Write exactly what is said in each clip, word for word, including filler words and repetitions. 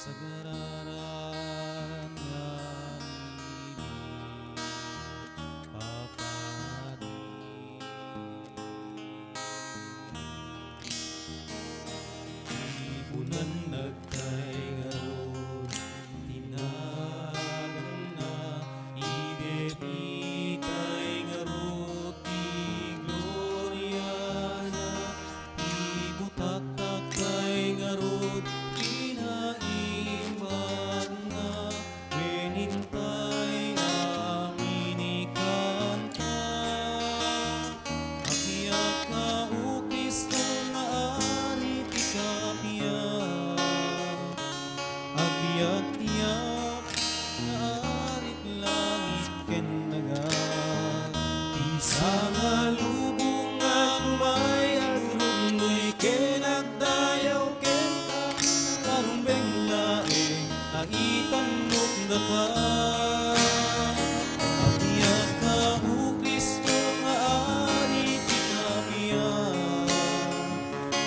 Sagararan nga idi papadi. Ibunan nagtay ngarud ti naganna, idi itay ngarud ti gloriana. Ibutaktak tay ngarud ti naimbagna, wen intay a minikanta. Agbiagka, O Cristo nga Ari ti kapian. Agbiag ti Apo nga Ari ti langit ken daga. Ti sangalubong nga umay agrundoy ken agdayaw kenka, karumbeng laeng a itannok daka. Agbiagka, O Cristo nga Ari ti kapian.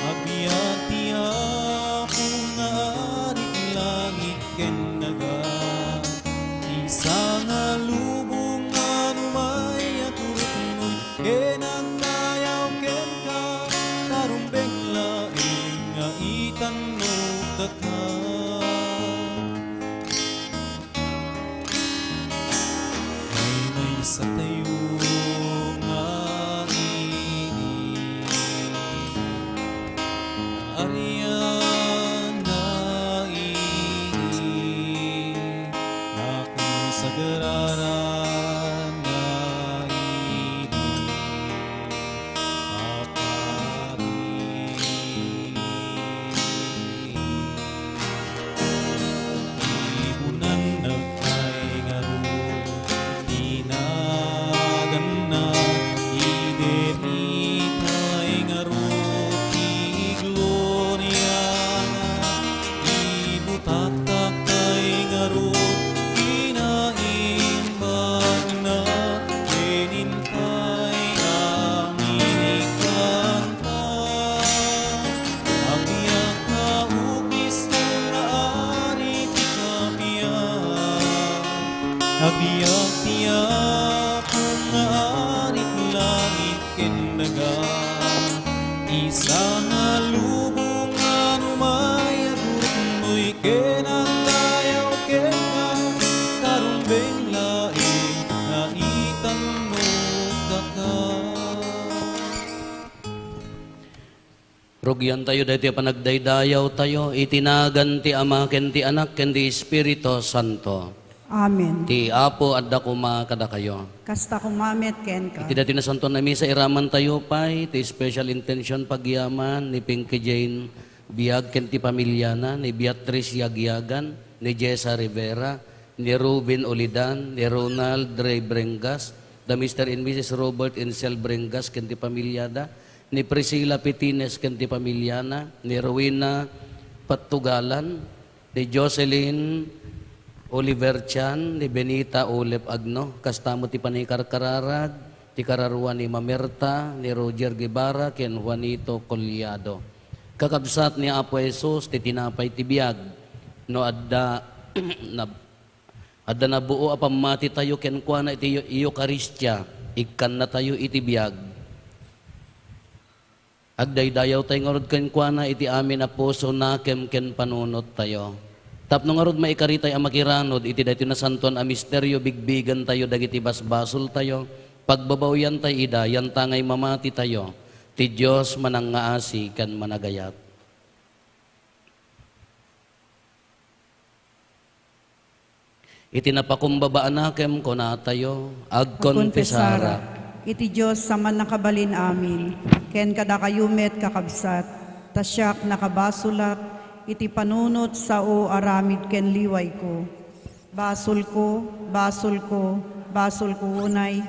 Agbiag ti Apo nga Ari ti langit ken daga. Ti sangalubong nga umay agrundoy ken agdayaw kenka, karumbeng laeng nga itannok daka. Ay, maysatayo nga idi Arian nga idi, nakisagraran nga idi, apari. Ibunan nagtay ngarud ti naganna, idi itay ngarud ti gloriana. Ibutaktak tay ngarud ti naimbagna, ken intay a minikanta. Agbiagka, O Cristo nga Ari ti kapian. Agbiag ti Apo nga Ari ti langit ken daga. Ti sangalubong nga umay agrundoy ken agdayaw kenka, karumbeng laeng nga itannok daka. Rugiantayo daytoy a panagdaydayawtayo iti nagan ti Ama ken ti Anak ken ti Espiritu Santo. Amen. Ti Apo adda koma kadakayo. Kasta koma met kenka. Iti daytoy nasantoan a misa, iramantayo pay ti special intention pagyaman ni Pinky Jane Biag ken ti pamiliana, ni Beatrice Yagyagan, ni Jessa Rivera, ni Ruben Ulidan, ni Ronald Ray Brengas, da Mister and Missus Robert and Sel Brengas ken ti pamiliada, ni Priscilla Pitines ken ti pamiliana, ni Rowena Pattugalan, ni Jocelyn Oliver Chan, ni Benita Olep Agno. Kasta met ti panangikarkararag ti kararua ni Mamerta, ni Roger Guevara, ken Juanito Collado. Kakabsat ni Apo Jesus, ti tinapay ti biag, no adda nab-, adda nabuo a pammatitayo kenkuana iti Eukaristia, ikkannatayo iti biag. Agdaydayawtay ngarud kenkuana iti amin a puso, nakem ken panunottayo. Tapno ngarud maikaritay a makiranud iti daytoy nasantoan a misterio, bigbigentayo dagiti basbasoltayo, pagbabaoyantay ida, yanta ngay mamatitayo, ti Dios manangngaasi ken managayat. Iti napakumbaba a nakem, kunatayo, agkonfesarak iti Dios a Mannakabalin-amin, ken kadakayo met, kakabsat, ta siak nakabasolak iti panunot sao, aramid ken liwayko. Basolko, basolko, basolko unay,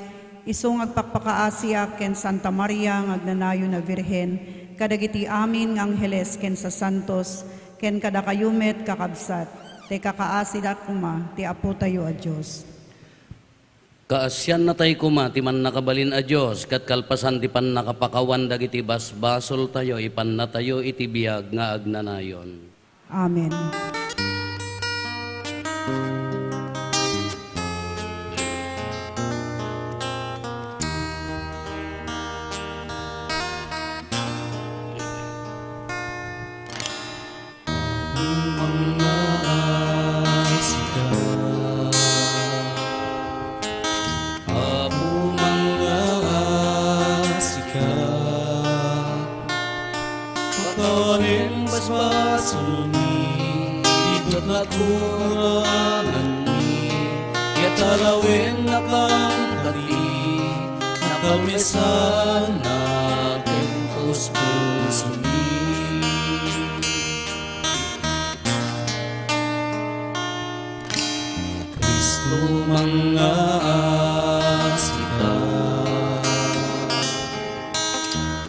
isu nga agpakpakaasiak ken Santa Maria nga agnanayon a Birhen, kadagiti amin nga angheles ken sasantos, ken kadakayo met, kakabsat, ta ikakaasidak koma ti Apotayo a Dios. Kaasiannatay koma ti Mannakabalin a Dios, ket kalpasan ti pannakapakawan dagiti basbasoltayo, ipannatayo iti biag nga agnanayon. Amen. Pakawanen basbasolmi, iket nagkukuranganmi, ket alawennakam kadi, nakalmesannak ken puspusomi. Cristo, mangngaaska.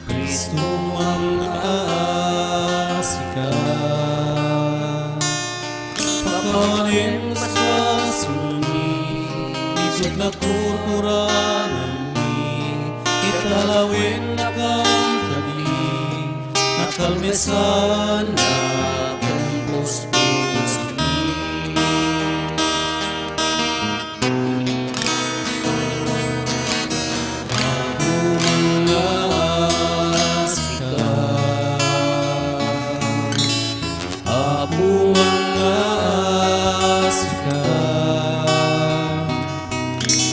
Cristo, mangngaaska. Pakawanen basbasolmi, iket nagkukuranganmi, ket alawennakam kadi, nakalmesannak ken puspusomi. Apo, mangngaaska. Apo, mangngaaska.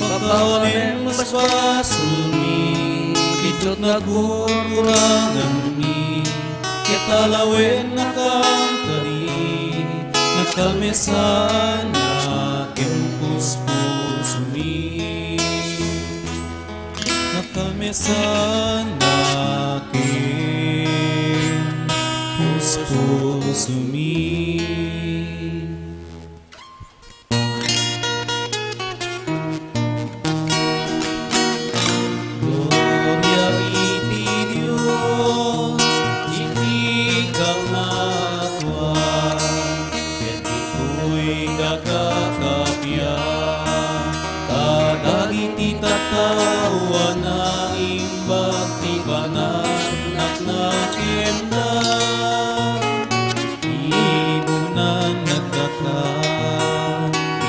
Pakawanen basbasolmi, iket nagkukuranganmi, ket alawennakam kadi, nakalmesannak ken puspusomi. Nakalmesannak ken puspusomi. Gloria iti Dios iti kangatoan, ket ditoy kakakapian, kadagiti tattao a naimbag ti panagnakanna kenda. Ibunan nagdaka,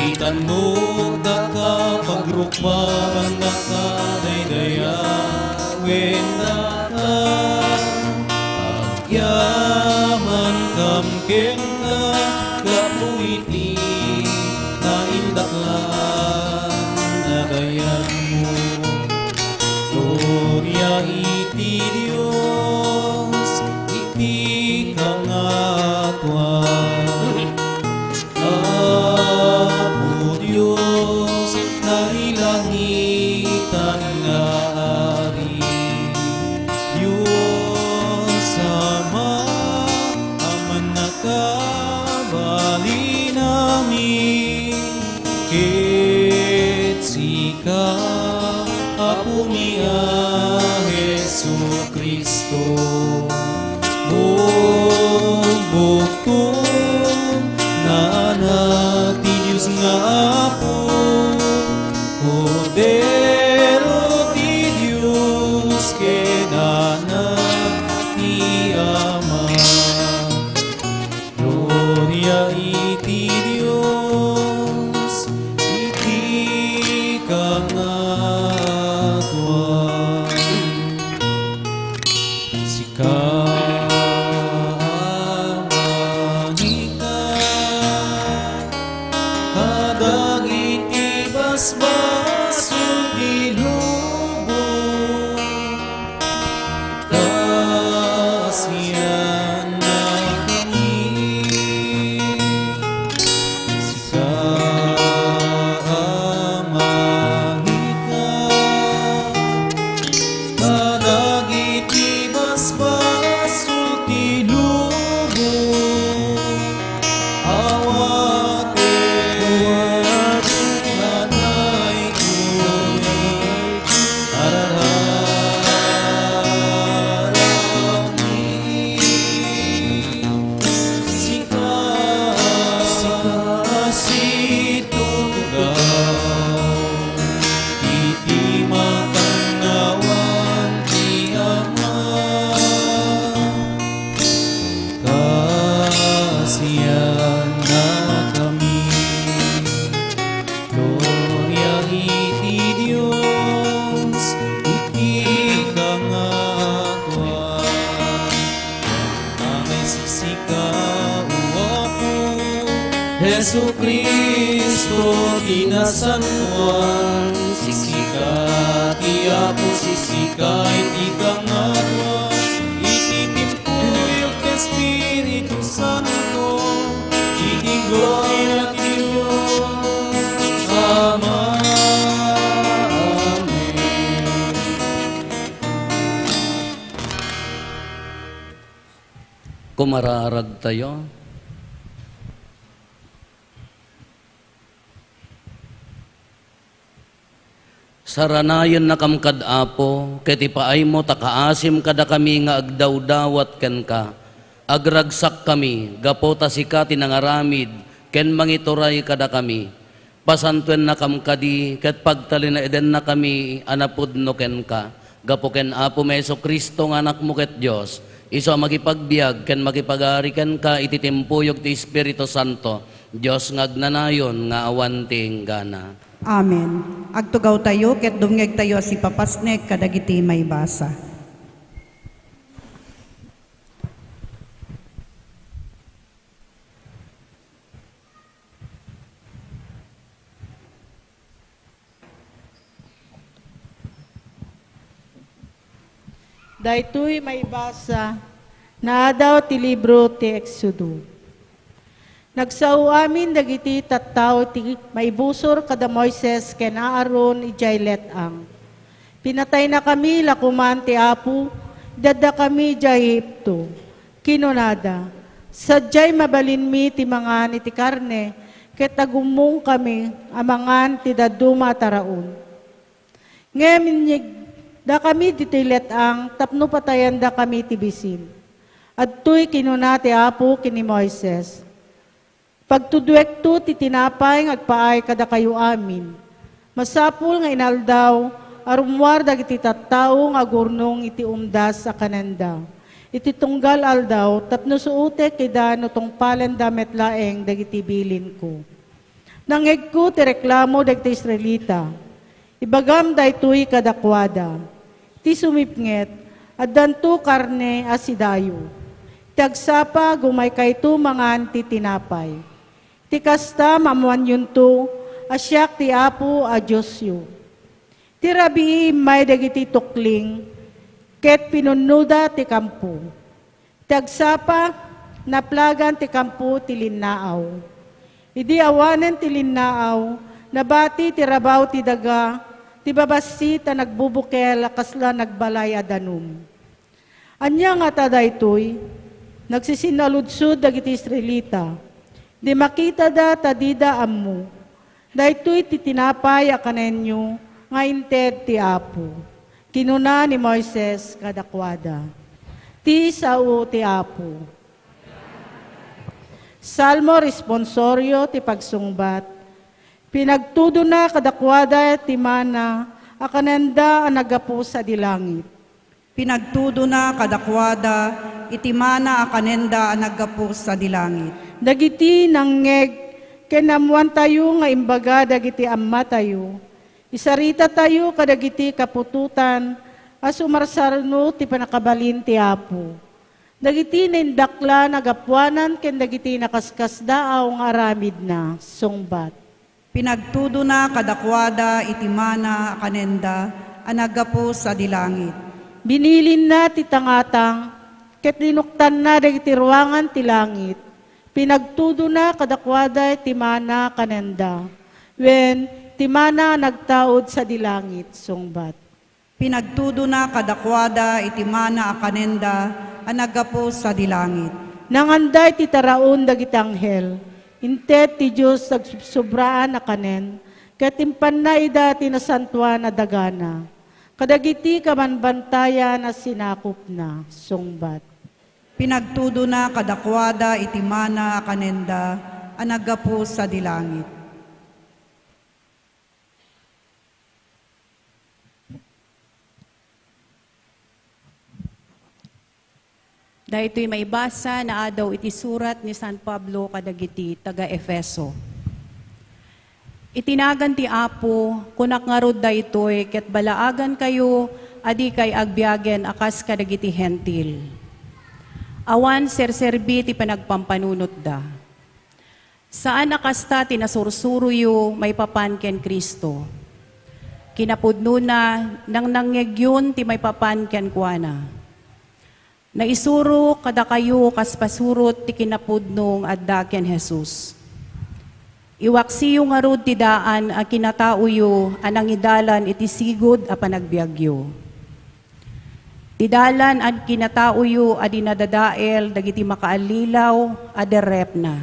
itannogdaka, pagrukbabandaka, daydayawendaka. Agyamankam kenka, gapu iti naindaklan a dayagmo. Gloria iti Dios iti kangatoan. Apo Dios, nailangitan nga Ari, Dios Ama a mannakabalinami, ket sika, Apomi a Jesu-Cristo, bugbugtong na Anak ti Dios nga Apo, Kordero ti Dios ken Anak ti Ama. Gloria iti Dios iti kangatoan. Sika, Ama, nika kadagiti basbasol ti lubong. Kasiannakami, sika a mangika, kadagiti basbasol ti lubong. Awaten, awaten, anay kunik, ararami. Sika, sika, situtugaw iti makannawan ti Ama. Kasiannakami. Gloria iti Dios iti kangatoan. Amay siksika, O Apo Jesu-Cristo, ti nasantoan. Siksika ti Apo, siksika iti kangatoan. Iti timpo Kumararagtayo. Saranayennakam kad Apo, ket ipaaymo ta kaasim kadakami nga agdawdawat kenka. Agragsakkami, gapu ta sika ti nangaramid ken mangituray kadakami. Pasantuennakam kadi ket pagtalinaedennakami a napudno kenka. Gapu ken Apomi Jesu-Cristo nga Anakmo ket Dios, isu a makipagbiag ken makipagari kenka iti timpuyog ti Espiritu Santo, Dios nga agnanayon nga awan ti inggana. Amen. Agtugawtayo ket dumngegtayo a sipapasnek kadagiti maibasa. Daytoy maibasa, naadaw ti libro ti Exodo. Nagsao amin dagiti tattao ti maibusor kada Moises ken Aaron idiay let-ang. Pinataynakami la koman ti Apo, idi addakami idiay Egipto. Kinunada, "Sadiay mabalinmi ti mangan iti karne, ket agummongkami a mangan ti dadduma a taraon." Ngem inyegdakami ditoy let-ang tapno patayandakami ti bisin. Adtoy kinuna ti Apo ken ni Moises, "Pagtuduekto ti tinapay nga agpaay kadakayo amin. Masapul nga inaldaw a rummuar dagiti tattao nga agurnong iti umdas a kanenda iti tunggal aldaw tapno suotek ida no tungpalenda met laeng dagiti bilinko." Nangngegko ti reklamo dagiti Israelita. Ibagam daytoy kadakuada, "Ti sumipnget, addanto karne a sidayo. Ti agsapa, gumaykayto mangan ti tinapay. Ti kasta, maammoanyonto a siak ti Apo a Diosyo." Ti rabii, immay dagiti tukling ket pinunnoda ti kampo. Ti agsapa, naplagan ti kampo ti linnaaw. Idi awanen ti linnaaw, nabati ti rabaw ti daga ti babassit a nagbubukel a kasla nagbalay a danum. Ania ngata daytoy? Nagsisinnaludsod dagiti Israelita. Idi makitada ta dida ammo, "Daytoy ti tinapay a kanenyo nga inted ti Apo," kinuna ni Moises kadakuada. Ti sao ti Apo. Salmo responsorio ti pagsungbat. Pinagtudona kadakuada ti mana a kanenda a naggapu sadi langit. Pinagtudona kadakuada iti mana a kanenda a naggapu sadi langit. Dagiti nangngeg ken naammoantayo nga imbaga dagiti ammatayo, isaritatayo kadagiti kaputotan a sumarsarno ti pannakabalin ti Apo. Dagiti naindaklan a gapuanan ken dagiti nakaskasdaaw nga aramidna, sungbat. Pinagtudona kadakuada iti mana a kanenda a naggapu sadi langit. Binilinna ti tangatang, ket linuktanna dagiti ruangan ti langit. Pinagtudona kadakuada ti mana a kanenda, wen, ti mana a nagtaud sadi langit, sungbat. Pinagtudona kadakuada iti mana a kanenda a naggapu sadi langit. Nanganda iti taraon dagiti anghel, inted ti Dios agsubsobraan a kanen, ket impanna ida ti nasantoan a dagana, kadagiti kabanbantayan a sinakopna, sungbat. Pinagtudona kadakuada iti mana a kanenda a naggapu sadi langit. Daytoy maibasa naadaw iti surat ni San Pablo kadagiti taga-Efeso. Iti nagan ti Apo, kunak ngarud daytoy ket balaagankayo a dikay agbiagen a kas kadagiti Hentil. Awan serserbi ti panagpampanunotda. Saan a kasta ti nasursuroyo maipapan ken Cristo. Kinapudnona, nangnangngegyon ti maipapan kenkuana. Naisuro kadakayo kas pasurot ti kinapudno nga adda ken Jesus. Iwaksiyo ngarud ti daan a kinataoyo a nangidalan iti sigud a panagbiagyo. Ti dalan a kinataoyo a dinadadael dagiti makaallilaw a derrepna.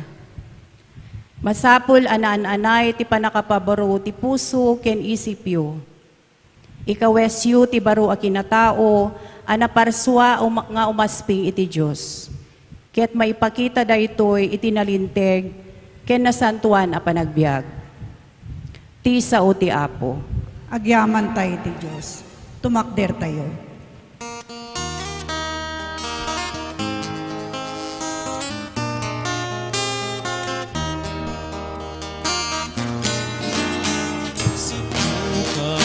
Masapul a naan-anay ti pannakapabaro ti puso ken isipyo. Ikawesyo ti baro a kinatao a naparsua um-, nga umasping iti Dios. Ket maipakita daytoy iti nalinteg ken nasantoan a panagbiag. Ti sao ti Apo. Agyamanta iti Dios. Tumakdertayo. Sipuka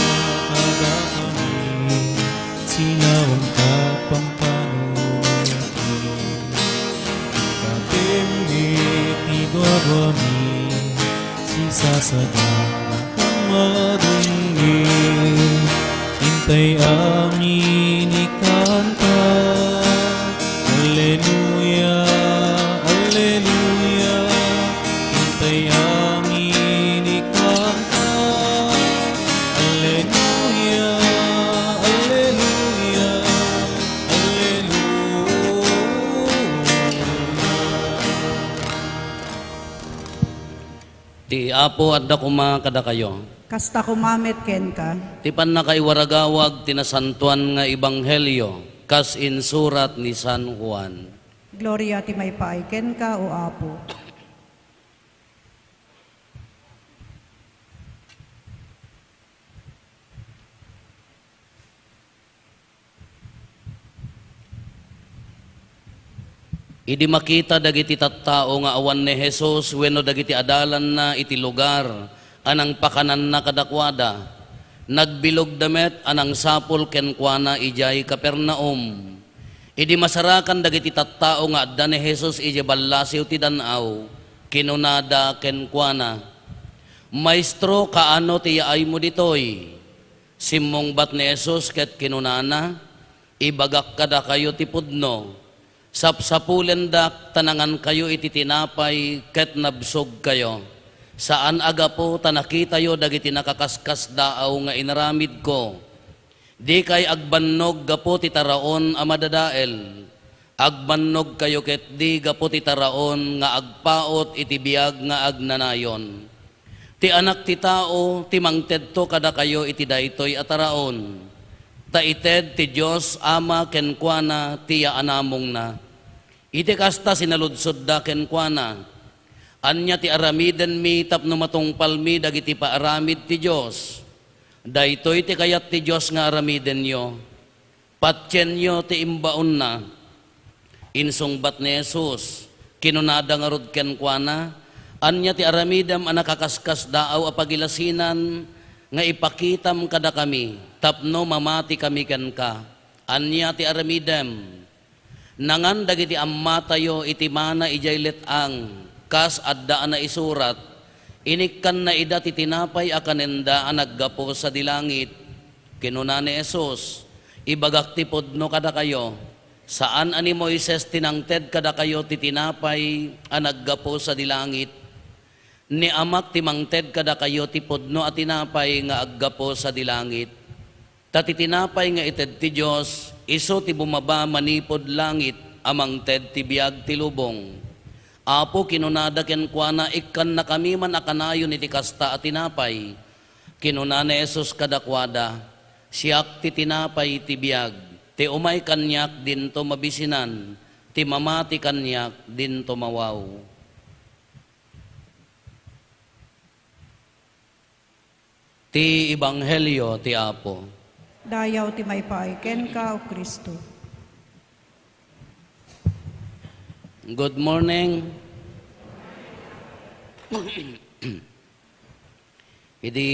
kadakami, sinawanta pampanuati. Ikatimmi ti duaduami, sisasada a madungngi. Intay amin ikanta. Alleluia, alleluia. Intay amin ikanta. Alleluia, alleluia, alleluia. Ti Apo adda koma kadakayo. Kasta koma met kenka. Ti pannakaiwaragawag ti nasantoan nga ebanghelio kas insurat ni San Juan. Gloria ti maipaay kenka, O Apo. Idi makita dagiti tattao nga awan ni Jesus wenno dagiti adalanna iti lugar a nangpakananna kadakuada, nagbilugda met a nangsapul kenkuana idiay Capernaum. Idi masarakan dagiti tattao nga adda ni Jesus idiay ballasiw ti dan-aw, kinunada kenkuana, "Maestro, kaano ti yaaymo ditoy?" Simmungbat ni Jesus ket kinunana, "Ibagak kadakayo ti pudno. Sapsapulendak ta nangankayo iti tinapay ket nabsogkayo. Saan a gapu ta nakitayo dagiti nakaskasdaaw nga inaramidko. Dikay agbannog gapu ti taraon a madadael. Agbannogkayo ketdi gapu ti taraon nga agpaut iti biag nga agnanayon. Ti Anak ti Tao ti mangtedto kadakayo iti daytoy a taraon, ta ited ti Dios Ama kenkuana ti yaanamongna." Iti kasta, sinaludsodda kenkuana, "Ania ti aramidenmi tapno matungpalmi dagiti paaramid ti Dios? Daytoy ti kayat ti Dios nga aramidenyo. Patienyo ti imbaonna." Insungbat ni Jesus, kinunada ngarud kenkuana, "Ania ti aramidem a nakaskasdaaw a pagilasinan nga ipakitam kadakami tapno mamatikami kenka? Ania ti aramidem? Nangan dagiti ammatayo iti mana idiay let-ang, kas adda a naisurat, 'Inikkanna ida ti tinapay a kanenda a naggapu sadi langit.'" Kinuna ni Jesus, "Ibagak ti pudno kadakayo, saan a ni Moises ti nangted kadakayo ti tinapay a naggapu sadi langit. Ni Amak ti mangted kadakayo ti pudno a tinapay nga aggapu sadi langit. Ta ti tinapay nga ited ti Dios, isu ti bumaba manipud langit a mangted ti biag ti lubong. Apo," kinunada kenkuana, "ikkannakami man a kanayon iti kasta a tinapay." Kinuna ni Jesus kadakuada, "Siak ti tinapay ti biag. Ti umay kaniak dinto mabisinan, ti mamati kaniak dinto mawaw." Ti Ebanghelio ti Apo. Dayaw ti maipaay kenka, O Cristo. Good morning. Idi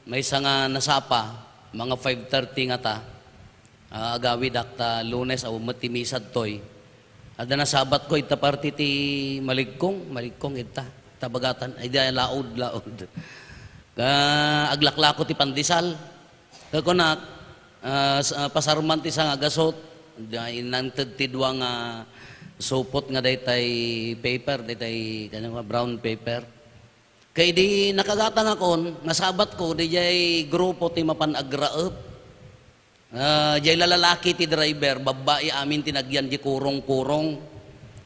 maysa nga nasapa, mga five thirty ngata, ah, agawidak ta Lunes a met ti misa ditoy. Adda nasabatko ita parte ti Maligkong, Maligkong ita, Tabagatan, ay, di, Laod, Laod. Ah, aglaklako ti pandesal. Kakunak, ah, s-, ah, pasarman ti sanga gasut, di, nangted ti dua nga supot nga daytay paper, daytay, kanya, brown paper. Kay di nakagatangakon, nasabatko, diay grupo ti mapan agraep. Ah, jay lalaki ti driver, babbai amin ti nagyan di kurong-kurong.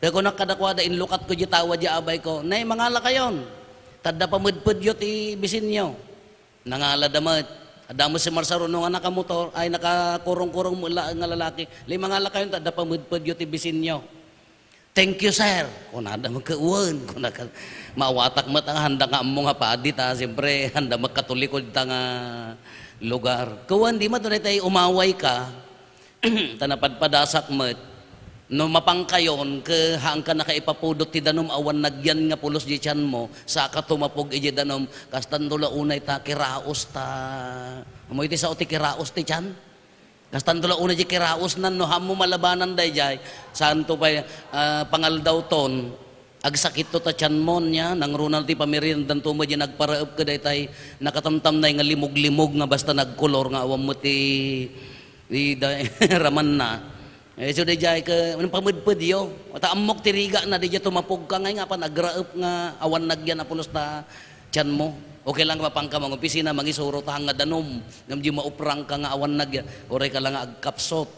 Kaya kunak kadakuada, inlukatko di tawa di abayko, "Nay, mangalakayon. Tadda pamedpedyo ti bisinyo." Nangalada met. Adda met si Marsaro no nga nakamotor, ay, nakakurong-kurong met laeng nga lalaki. "Nay, mangalakayon, tadda pamedpedyo ti bisinyo." "Thank you, sir." Kunada met, "Wen," kunada. Maawatak met nga handa nga ammo nga padi ta, siyempre, handa met Katoliko dita nga lugar. Wen, di met daytay umawayka, ta napadpadasak met. No mapangkayon, ke haanka nakaipapudot ti danum awan nagyan nga pulos di tianmo, saka tumapog iti danum, kastanto la unay ta kiraos ta. Ammo iti sao ti kiraos ti tian? Kastanto la unay di kiraosnan, no haanmo malabanan daydiay, saanto pay, ah, pangaldawton, agsakitto ta tianmo, nia, nangruna ti pamiriendanto met di nagparaep kadaytay nakatamtamnay nga limog-limog nga basta nagkolor nga awan met ti, ti da-, ramanna. Eh, so daydiay ke, pamedpedyo. Ta ammok ti rigana, daydiay tumapogka ngay nga apan agraep nga awan nagyan a pulos ta tianmo. Okay lang, mapangka mangopisina, mangisuro ta nga danum. Ngem di mauprangka nga awan nagyan. Uray ka lang nga agkapsot.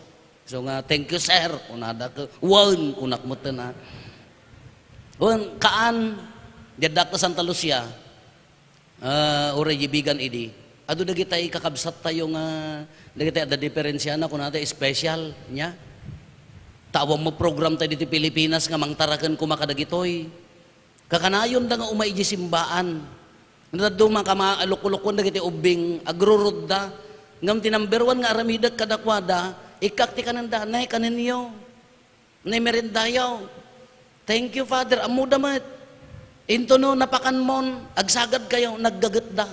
So nga, "Thank you, sir," kunada ke. "Wen," kunak metten, a. Wen, kaan, diaddak ta Santa Lucia. Ah, uray di bigan idi. Adu dagitay kakabsattayo nga, dagitay adda diferensiana, kunada special, nia. Ta awan met program tayo ditoy Pilipinas nga mangtaraken koma kadagitoy. Kakanayonda nga umay idiay simbaan. Nadaduma ka ma-, luko-lukon dagiti ubbing, agrurudda. Ngem ti number one nga aramidek kadakuada, ikkak ti kanenda, "Nay, kanenyo. Nay, merendayo." "Thank you, Father." Ammoda met. Into no napakanmon, agsagadkayo, naggagetda.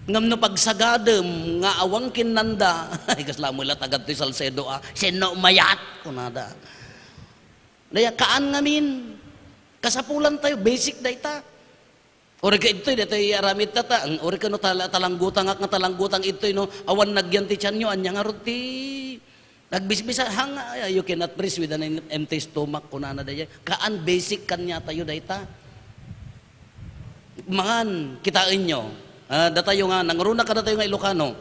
Ngem no pagsagadem nga awan kinnanda, ay, kasla met la tagad toy Salcedo, a, "Sinno mayat?" kunada. Daya, kaan ngamin. Kasapulan tayo, basic dayta. Uri ka idtoy, daytoy aramid ta, ta, ang uri ka no tala-, talanggutangak nga talanggutang idtoy, no, awan nagyan ti tianyo, ania ngarud ti nagbisbisa, hang, ay, you cannot preach with an em-, empty stomach, kunana dayay. Kaan basic kaniatayo dayta. Mangan, kitaenyo. Ah, datayo nga, nangruna kadatayo nga Ilocano.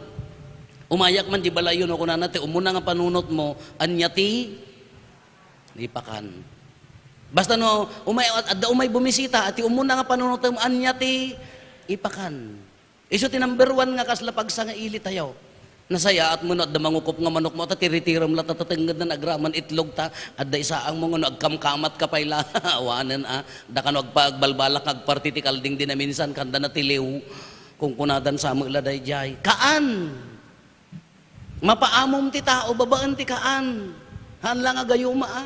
Umayak man di balayyo, no, kunana, ti umuna nga panunotmo, ania ti Ipakan. Basta no, umay, adda umay bumisita, ti umuna nga panunotem, ania ti ipakan. Isu ti number one nga kasla pagsangaili tayo. Nasayaat mo no adda mangukop nga manok mo, ta tiritirem la ta tatengngedna agraman itlog ta, adda isaang mo nga no agkamkamat ka pay la, awanen a, da kano agpa-, agbalbalak nga agparti ti kalding di naminsan, kanda natiliw. Kung kunadan sa la daydiay. Kaan! Mapaamom ti tao babaen ti kaan. Haan la nga gayuma, a.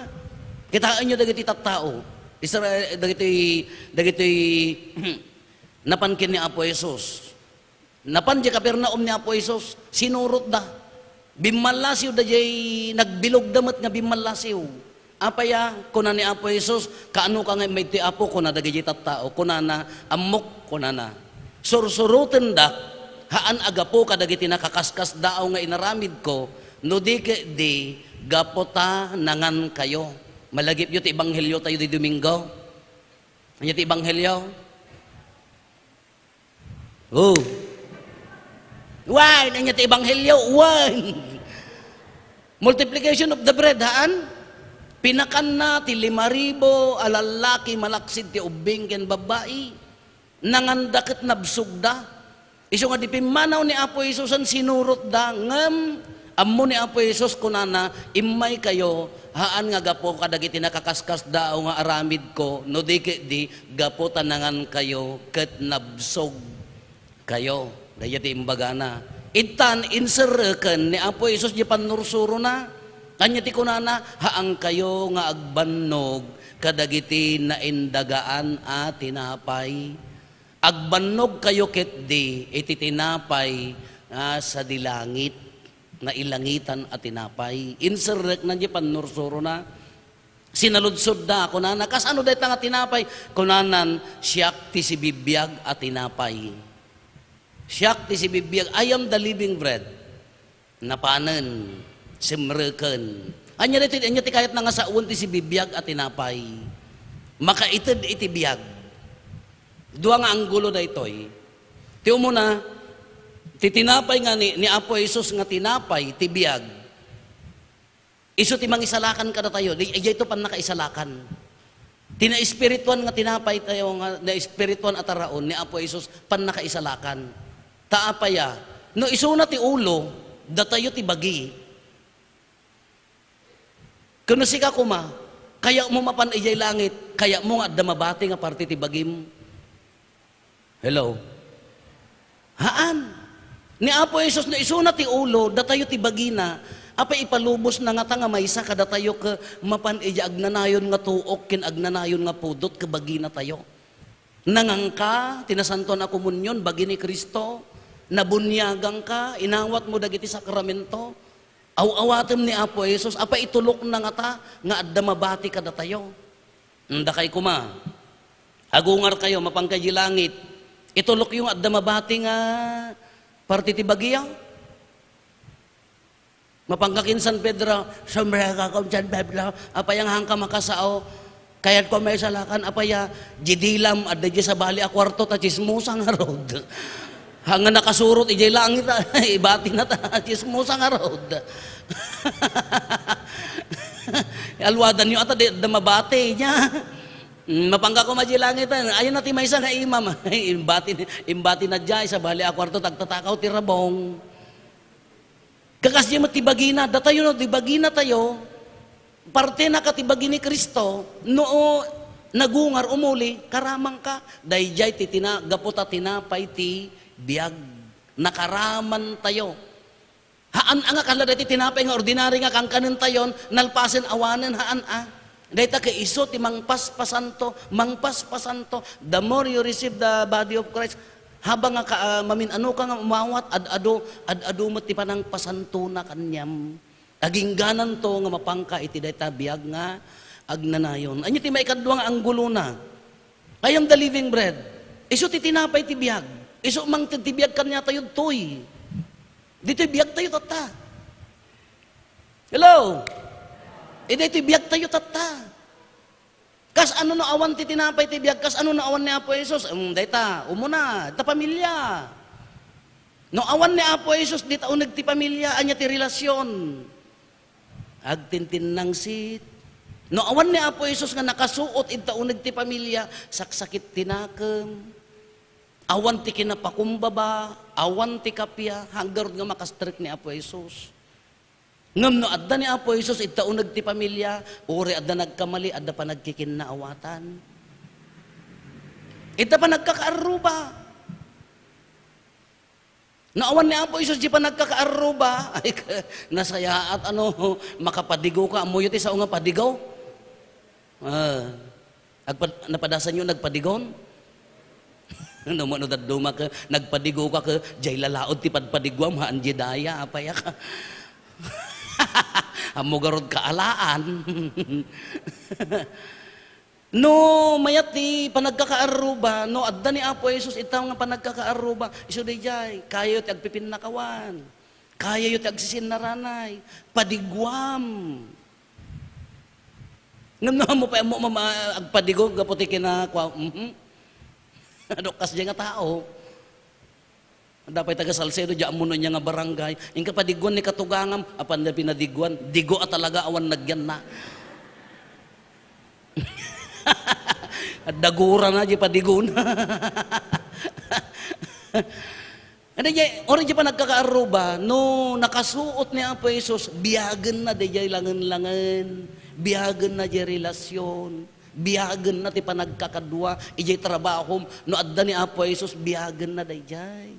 Kitaenyo dagiti tattao. Isra-, dagiti, dagiti napan ken ni Apo Jesus. Napan di Capernaum ni Apo Jesus, sinurotda. Bimmallasiwda jay nagbilogda met nga bimmallasiw. Apay a, kuna ni Apo Jesus, "Kaano ka nga immay ti Apo?" kuna dagiti tattao. Kunana, "Ammok," kunana. "Sursurotendak, haan a gapu kadagiti nakaskasdaaw nga inaramidko, no di ketdi gapu ta nangankayo." Malagipyo ti ebanghelio tayo di Domingo. Ania ti ebanghelio? Oh. Wen, ania ti ebanghelio? Wen. Multiplication of the bread, haan? Pinakanna ti lima ribu a lallaki malaksid ti ubbing ken babbai. Nanganda ket nabsogda. Isu nga di pimmanaw ni Apo Jesusen, sinurotda, ngem ammo ni Apo Jesus, kunana, "Immaykayo, haan nga gapu kadagiti nakaskasdaaw nga aramidko, no di ketdi gapu ta nangankayo ket nabsogkayo." Dayta ti imbagana. Ittan, inserreken ni Apo Jesus ti pannursurona. Ania ti kunana? "Haankayo nga agbannog kadagiti naindagaan a tinapay." Agbannogkayo ketdi iti tinapay nga sadi langit, nailangitan a tinapay. Inserrekna diay pannursurona. Sinaludsodda, kunana, "Kasano dayta nga tinapay?" Kunanan, "Siak ti sibibiag a tinapay. Siak ti sibibiag. I am the living bread." Napanen, simreken. Ania daytoy, ania ti kayatna nga sawen ti sibibiag a tinapay? Makaited iti biag. Dua nga anggulo daytoy. Ti umuna, Ti tinapay nga ni, ni Apo Jesus nga tinapay ti biag, isu ti mangisalakan kadatayo. Di, idiay to pannakaisalakan. Ti naespirituan nga tinapay tayo, nga naespirituan a taraon ni Apo Jesus, pannakaisalakan. Ta apaya, no isuna ti ulo, datayo ti bagi. Ken no sika koma, kayatmo mapan idiay langit, kayatmo nga adda mabati nga parte ti bagim? Hello? Haan. Ni Apo Jesus, no isuna ti ulo, datayo ti bagina, apay ipalubosna ngata nga maysa kadatayo ket mapan idiay agnanayon nga tuok ken agnanayon nga pudot ket baginatayo? Nangangka ti Nasantoan a Komunion, bagi ni Cristo. Nabuniagangka, inawatmo dagiti sakramento. Aw-awatem ni Apo Jesus, apay itulokna ngata nga adda mabati kadatayo? Dakay koma, agungarkayo, mapankayo idiay langit. Itulokyo nga adda mabati nga parte ti bagiyo? Mapanka ken San Pedro, "Sombrero ko, San Pedro, apay nga haanka makasao? Kayatko maisalakan, apay a, diay dilam, adda diay sabali a kuarto, ta tsismosa ngarud. Haan nga nakasurot idiay langit, a, ibatina ta, tsismosa ngarud." Aluadanyo ata, di adda mabati, nia. Mm, mapanka koma idiay langit, a, ayanna ti maysa nga imam. Imbati, imbatina diay sabali a kuarto, ta agtatakaw ti rabong. Kakasdiay met ti bagina, datayo no, ti baginatayo, partena ka ti bagi ni Cristo, no nagungar, umuli, karamangka. Daydiay ti tina-, gapu ta tinapay ti biag, nakaramantayo. Haan a nga kasla daytoy tinapay nga ordinary nga kankanentayon, nalpasen awanen, haan a. Dayta ket isu ti mangpaspasanto, mangpaspasanto. The more you receive the body of Christ, habang nga ka, ah, mamin-ano ka nga umawat, ad-adu, ad-adu met ti panangpasantona kaniam. Aginggananto nga mapanka iti dayta biag nga agnanayon. Ania ti maikadua nga anggulona? I am the living bread. Isu ti tinapay ti biag. Isu mangted ti biag kaniatayo ditoy. Ditoy biagtayo tatta. Hello? Idi ditoy biagtayo tatta. Kasano no awan ti tinapay ti biag? Kasano no awan ni Apo Jesus? Em, dayta, umuna, ta pamilya. No awan ni Apo Jesus, dita uneg ti pamilya, ania ti relasyon? Agtintinnangsit. No awan ni Apo Jesus nga nakasuot ita uneg ti pamilya, saksakit ti nakem. Awan ti kinapakumbaba, awan ti kappia, haan ngarud nga makastrek ni Apo Jesus. Ngem no adda ni Apo Jesus ita uneg ti pamilya, uray adda nagkamali, adda panagkikinnaawatan. Ita panagkakaarruba. No awan ni Apo Jesus diay panagkakaarruba, ay, nasayaat, ano, makapadigo ka. Ammoyo ti sao nga padigo? Ah, agpad-, napadasanyo nagpadigon? No, mano dadduma ka, nagpadigo ka ka, diay lalaod ti padpadiguam, haan diay daya, apay a ka. Ammo garud kaalaan. No mayat ti panagkakaarruba, no adda ni Apo Jesus ita nga panagkakaarruba, isu daydiay, kayayo ti agpipinnakawan, kayayo ti agsisinnaranay, padiguam. Ngem no ammo pay, ammo, mama, agpadigo gapu ti kinakua, mhm. Adu kasdiay nga tao. Adda pay taga Salcedo, diay ammo no ania nga barangay. Inka padiguan ni katugangam, apan da pinadiguan. Digo a talaga, awan nagyanna. Adda gurana diay padigona. Ano diay, uray diay panagkakaarruba, no nakasuot ni Apo Jesus, biagenna diay langen-langen. Biagenna diay relasyon. Biagenna ti panagkakadua idiay trabahom. No adda ni Apo Jesus, biagenna daydiay.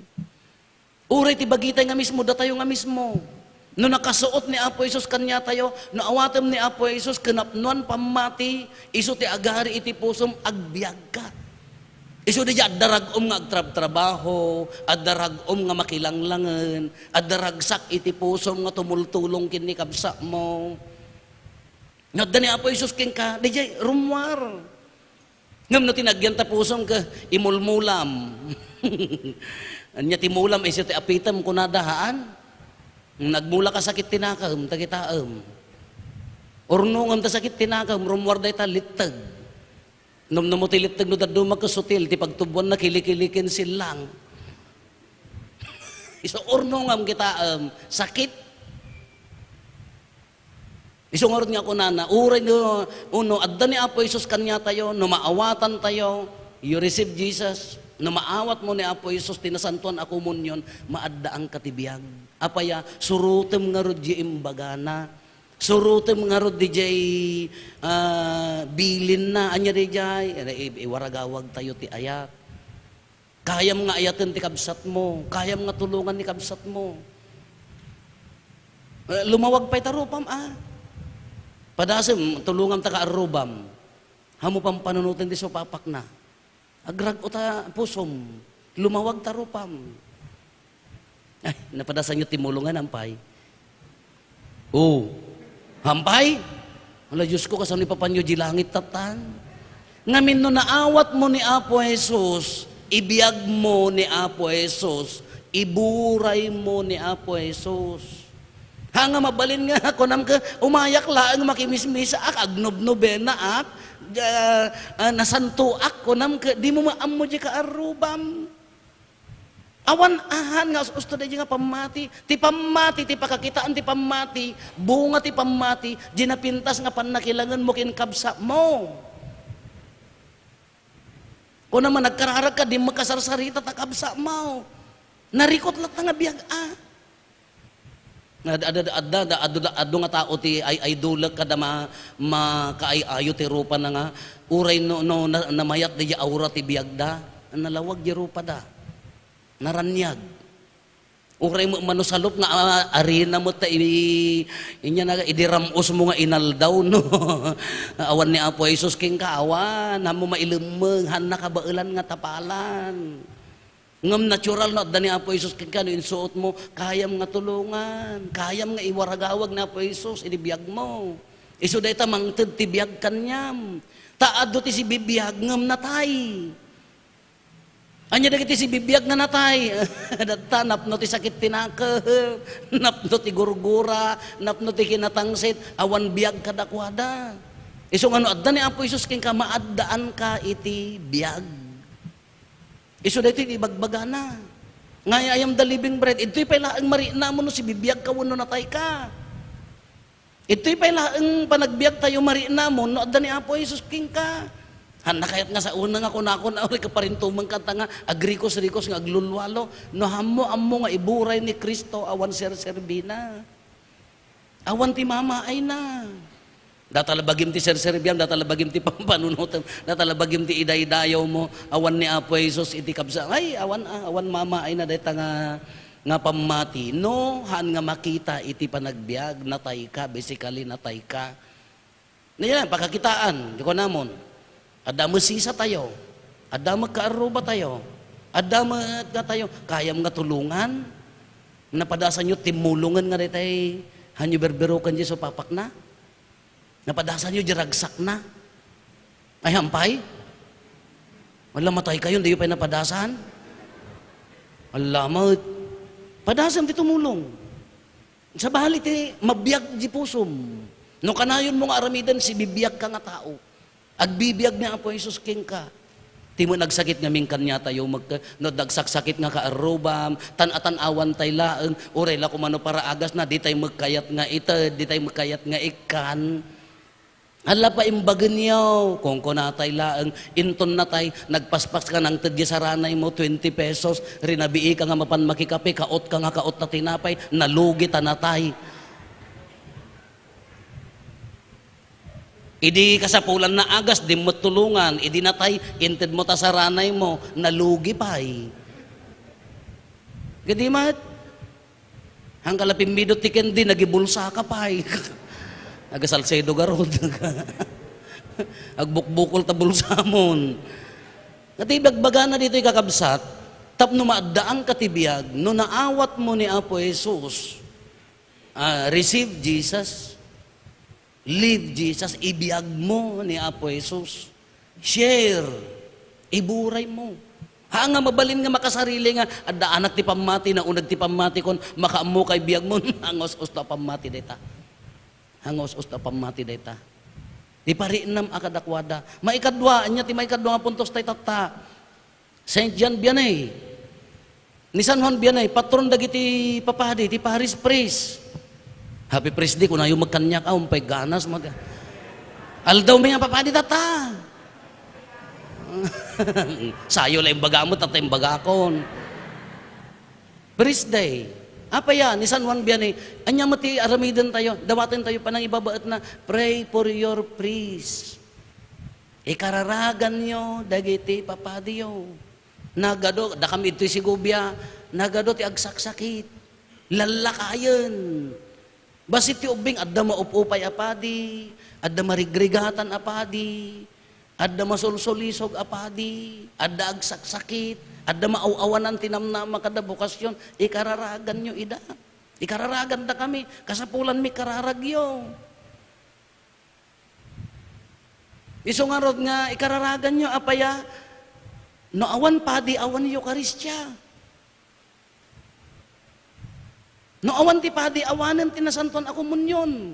Uray ti bagitay nga mismo, datayo nga mismo. No nakasuot ni Apo Jesus kaniatayo, no awatem ni Apo Jesus ken napnoan pammati, isu ti agari iti pusom, agbiagka. Isu daydiay adda rag-om nga agtrabtrabaho, adda rag-om nga makilanglangen, adda ragsak iti pusom nga tumultulong ken ni kabsatmo. No adda ni Apo Jesus kenka, daydiay rummuar. Ngem no tinagyan ta pusom ket imulmulam. Ania ti mulam, isu ti apitem, kunada, haan? Nagmula ka sakit ti nakem, tagitaem. Urnongem ta sakit ti nakem, rummuar dayta litteg. Nomnomo ti litteg no dadduma ket sutil, ti pagtubuanna kilikili ken sillang. Isu urno ngem kitaem, sakit. Isu ngarud nga kunana, uray no, uno, adda ni Apo Jesus kaniatayo, no maawatantayo, you receive Jesus. No maawatmo ni Apo Jesus ti Nasantoan a Komunion, maaddaanka ti biag. Apaya, surotem ngarud diay imbagana. Surotem ngarud diay, ah, bilinna. Ania diay? I-, iwaragawagtayo ti ayat. Kayam nga ayaten ti kabsatmo, kayam nga tulongan ni kabsatmo. Eh, lumawag pay ta rupam, a. Padasem, tulonganka arrubam. Ammo pampanunoten ti supapakna. Agrag-o ta pusom. Lumawag ta rupam. Ay, napadasanyo ti mulongan, ampay? O, ampay? Ala, Diosko, kasano ipapanyo diay langit tattan? Ngamin no naawatmo ni Apo Jesus, ibiagmo ni Apo Jesus, iburaymo ni Apo Jesus. Ha nga mabalin nga, kunam ket, umayak laeng makimismisaak, agnobnobenaak, ah, ah, nasantoak, kunam ket, dimo met ammo diay kaarrubam. Awan ahan nga us-usto daydiay nga pammati. Ti pammati, ti pakakitaan ti pammati, bunga ti pammati, diay napintas nga pannakilangenmo ken kabsatmo. Kunam a nagkararagka, di makasarsarita ta kabsatmo. Narikot latta nga biag a. Nga ad-, ad-, adda, adda, adu, adu nga tao ti ay-, idolek kada ma-, makaay-ayo ti rupana nga uray no, no na, namayat daydiay aura ti biagda, nalawag diay rupada. Naraniag. Uray met mano salop nga, ah, arina met ta i-, inya na, idi ram-osmo nga inaldaw, no? Awan ni Apo Jesus kenka, awan, ammo mailemmeng, hanna kabaelan nga tapalan. Ngem natural no adda ni Apo Jesus kenka no insuotmo, kayam nga tulongan, kayam nga iwaragawag ni Apo Jesus idi biagmo. Isu dayta mangted ti biag kaniam. Ta adu ti sibibiag ngem natay. Ania dagiti sibibiag nga natay? Datta, napno ti sakit ti nakem, napno ti gurgura, napno ti kinatangsit, awan biag kadakuada. Isu nga no adda ni Apo Jesus kenka, maaddaanka iti biag. Isu daytoy ti ibagbagana. Nga, "I am the living bread." Idtoy pay laeng mariknamon no sibibiagka wenno natayka. Idtoy pay laeng panagbiagtayo mariknamon no adda ni Apo Jesus kenka. Hanna kayat nga saona nga kunakon, "Uray kaparintumeng kanta nga agrikos-rikos nga aglulualo." No ammo, ammo nga iburay ni Cristo, awan serserbina. Awan ti mamaayna. Data la bagim ti serserbiam, data la bagim ti pampanunotem, data la bagim ti idaydayawmo. Awan ni Apo Jesus iti kabsa-, ay, awan, ah, awan mamaayna dayta nga, nga pammati. No, haan nga makita iti panagbiag, natayka, basically, natayka. Nia, pakakitaan, di kunamon. Adda met sisatayo. Adda met kaarrubatayo. Adda met datayo. Kayam nga tulongan. Napadasanyo timmulongen nga daytay, hanyo berberoken diay supapakna? Napadasanyo diay ragsakna? Ay, hampay? Wala, mataykayon, diyo pay napadasan? Ala met. Padasem ti tumulong. Sabali ti mabiag diay pusom. No kanayonmo nga aramiden, sibibiagka nga tao. Agbibiag ni Apo Jesus kenka. Ti met nagsakit ngamin kaniatayo, magka-, no dagsaksakit nga kaarrubam, tan-atan-awantay laeng, uray la koma no paraagasna, ditay met kayat nga ited, ditay met kayat nga ikkan. Ala pa imbagenyo, kunkunatay laeng, inton natay, nagpaspaska nangted diay saranaymo, twenty pesos, rinabiika nga mapan makikape, kaotka nga kaot ta tinapay, nalugi ta natay. Idi kasapulan naagas, di met tulongan, idi natay, intedmo ta saranaymo, nalugi pay. Kadi met, hangka la pimmidot ti kendi, nagibulsaka pay. Aga Salcedo garud. Agbukbukol ta bulsamon. Ket ibagbagana ditoy, kakabsat, tapno maaddaanka ti biag, no naawatmo ni Apo Jesus, ah, receive Jesus. Live Jesus, ibiagmo ni Apo Jesus. Share, iburaymo. Haan nga mabalin nga makasarili nga, adda anak ti pammati, nauneg ti pammati, kon makaammoka ibiagmo, hangus-usto a pammati dayta. Hangus-usto a pammati dayta. Ipariknam a kadakuada. Maikadua, ania ti maikadua nga puntos tay tatta? Saint John Vianney. Ni San Juan Vianney, patron dagiti papadi, ti parish priest. Happy Priest Day, kunayo met kaniak, ah, umpay ganas, mag-, aldaw mi nga papadi data. Sayo la imbagam, tatta imbagakon. Priest Day. Apay a, ni San Juan Vianney, ania met ti aramiden tayo, dawaten tayo panangibabaetna, pray for your priest. Ikararaganyo dagiti papadiyo. Nagadu, dakami ditoy Segovia, nagadu ti agsaksakit. Lallakayen. Bassit ti ubbing, adda maup-upay a padi, adda marigrigatan a padi, adda masulsulisog a padi, adda agsaksakit, adda maaw-awanan ti namnama kada bokasyon, ikararaganyo ida. Ikararagandakami, kasapulanmi kararagyo. Isu ngarud nga ikararaganyo, apay a, no awan padi, awan Eukaristia. No awan ti padi, awanen ti Nasantoan a Komunion.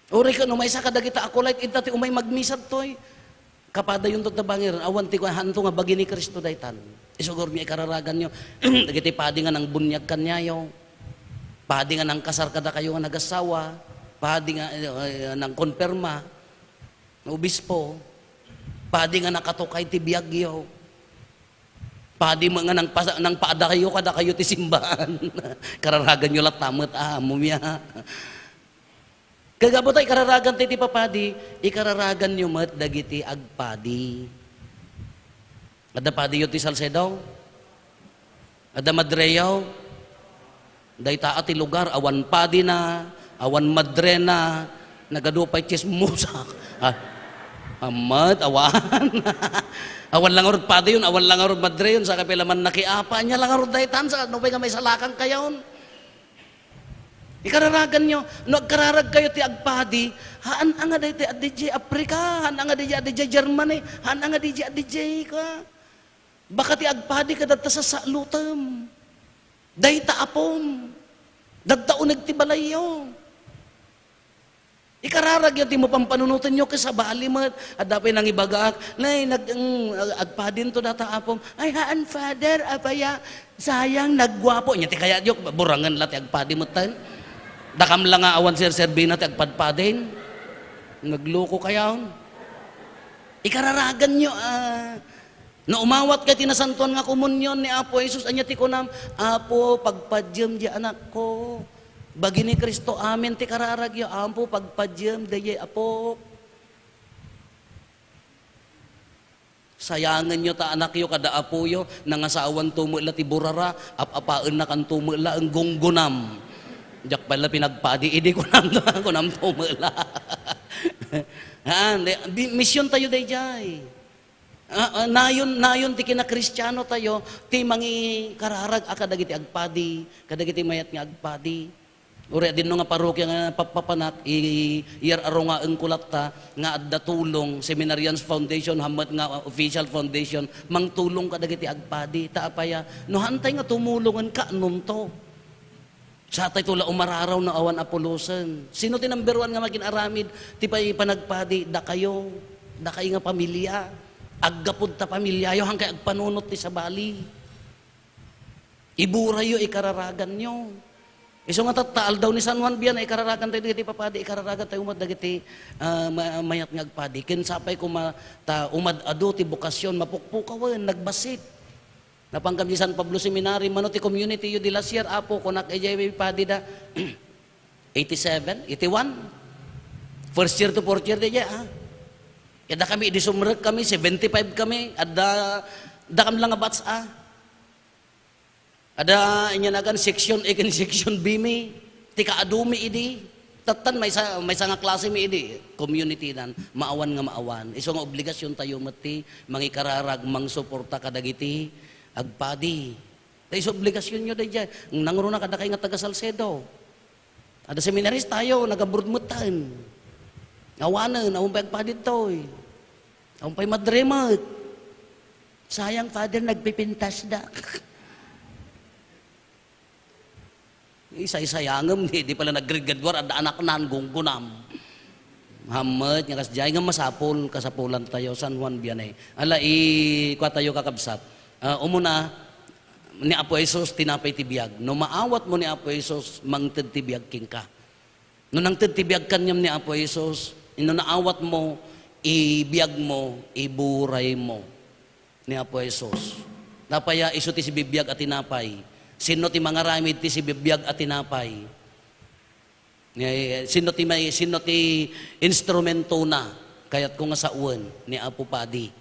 Uray ket no maysa kadagita a kulay, ita ti umay magmisa ditoy. Kapadayonto ta bangiren, awan ti kuan, haanto nga bagi ni Cristo daytan. Isugor mi ikararaganyo, dagiti padi nga nangbuniag kaniayo, padi nga nangkasar kadakayo nga nagassawa, padi nga, eh, eh, nangkonperma, obispo, padi nga nakatukay ti biagyo, padi nga nangpasa-, nangpaadayo kadakayo ti simbaan. Kararaganyo latta met, ah, ammom ya. Kagabut a ikararagan tayo ti papadi, ikararaganyo met dagiti agpadi. Adda padiyo ti Salcedo? Adda madreyo? Dayta a ti lugar, awan padina, awan madrena, nagadu pay tsismosa. Ah, amet, awan. Awan la ngarud padiyon, awan la ngarud madreyon, saka pay la man nakiapa, ania la ngarud daytan, sa, no pay nga maisalakangkayon. Ikararaganyo, no agkararagkayo ti agpadi, haan a nga daytoy a D J Africa, haan a nga D J a D J Germany, haan a nga D J a D J ka. Baka ti agpadi kadata sasalotem. Dayta apom. Dagta uneg ti balayyo. Ikararagyo ti mapampanunotenyo ket sabali met. Adda pay nangibagak, "Nay, nag-, mm, agpadinto data apom." "Ay, haan, Father, apay a, sayang, nagguapo." Ania ti kayatyo, burangen la ti agpadi metten. Dakam la nga awan serserbina ti agpadpadin. Nagluko kayon. Ikararaganyo, ah, No umawat kay ti Nasantoan nga Komunion ni Apo Jesus, ania ti kunam? "Apo, pagpadiem di anakko." Bagi ni Cristo, amin ti kararagyo, "Apo, pagpadiem daydiay apok." Sayangenyo ta anakyo kada apoyo, nangasawanto met la ti burara, ap-apaennakanto met la, enggunggonam. Diak pay la pinagpadi idi, kunam, kunamto met la. Haan, di, bi-, mision tayo daydiay. Ah, ah, nayon, nayon ti kinakristiano tayo, ti mangikararag a kadagiti agpadi, kadagiti mayat nga agpadi. Uray dinno nga parokia nga pappapanak, i-, iyar-arungaenko latta nga adda tulong, Seminarians Foundation, hammet nga official foundation, mangtulong kadagiti agpadi. Ta apaya, no hantay nga tumulongen, kaanonto? Satayto la umararaw no awan a pulosen. Sino ti number one nga makin-aramid ti pay-, panagpadi? Dakayo. Dakay nga pamilia. Aggapod ta pamiliayo, hankay agpanunot ti sabali. Iburayyo, ikararaganyo. Isu nga tatta, aldaw ni San Juan Vianney, ikararagan tayo dagiti papadi, ikararagan tayo met dagiti, ah, ma-, mayat nga agpadi. Ken sapay koma ta umad-adu ti bokasyon, mapukpukawen, nagbassit. Napan kami San Pablo Seminary, mano ti community yo di last year, Apo, kunak, idiay padi da. Eighty-seven, eighty-one. First year to fourth year, di, ah. Kada kami, idi sumrek kami, seventy-five kami, adda, adda kam lang a batch, ah. Adda, inya nagan, section A ken section B mi, ti kaadu mi idi. Tattan, maysa, maysa nga klase mi idi, community nan, maawan nga maawan. Isu nga obligasyon tayo met ti mangikararag, mangsuporta kadagiti agpadi. Ta isu obligasyonyo daydiay. Nangruna kadakay nga taga Salcedo. Adda seminarista tayo, nag-abroad metten. Awanen, awan pay agpadi ditoy. Awan pay madre met. Sayang, Father, nagpipintas da. Isaysayangem, di, di pala naggrade-graduar, adda anaknan, gunggunam. Hammet, nga kasdiay, nga masapul, kasapulan tayo, San Juan Vianney. Ala, i-, kua tayo, kakabsat. Ah, umuna, ni Apo Jesus, tinapay ti biag. No maawatmo ni Apo Jesus, mangted ti biag kenka. No nangted ti biag kaniam ni Apo Jesus, no naawatmo, ibiagmo, iburaymo ni Apo Jesus. Napaya isu ti sibibiag a tinapay. Sino ti mangaramid ti sibibiag a tinapay? Ni, sino ti may, sino ti instrumentona? Kayatko nga sawen ni Apo Padi.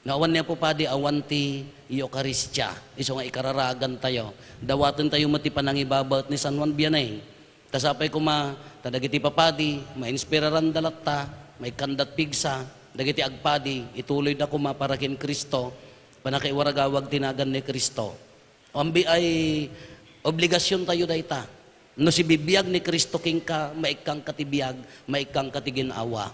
Nga awan ni Apo Padi, awan ti Eukaristia. Isu nga ikararagantayo. Dawatentayo met ti panangibabaet ni San Juan Vianney. Ta sapay koma, ta dagiti papadi, mainspiraranda latta, maikkandat pigsa, dagiti agpadi, ituloyda koma para ken Cristo, pannakaiwaragawag ti nagan ni Cristo. Ambiay obligasiontayo dayta. No sibibiag ni Cristo kenka, maikkanka ti biag, maikkanka ti gin-awa.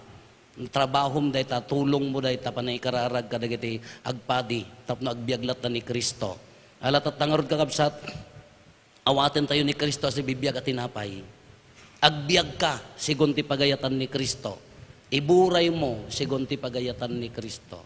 Trabahom dayta, tulongmo dayta, panangikararag kadagiti agpadi tapno agbiag latta ni Cristo. Ala, tatta ngarud, kakabsat, awatentayo ni Cristo a sibibiag a tinapay. Agbiagka, sigun ti pagayatan ni Cristo. Iburaymo, sigun ti pagayatan ni Cristo.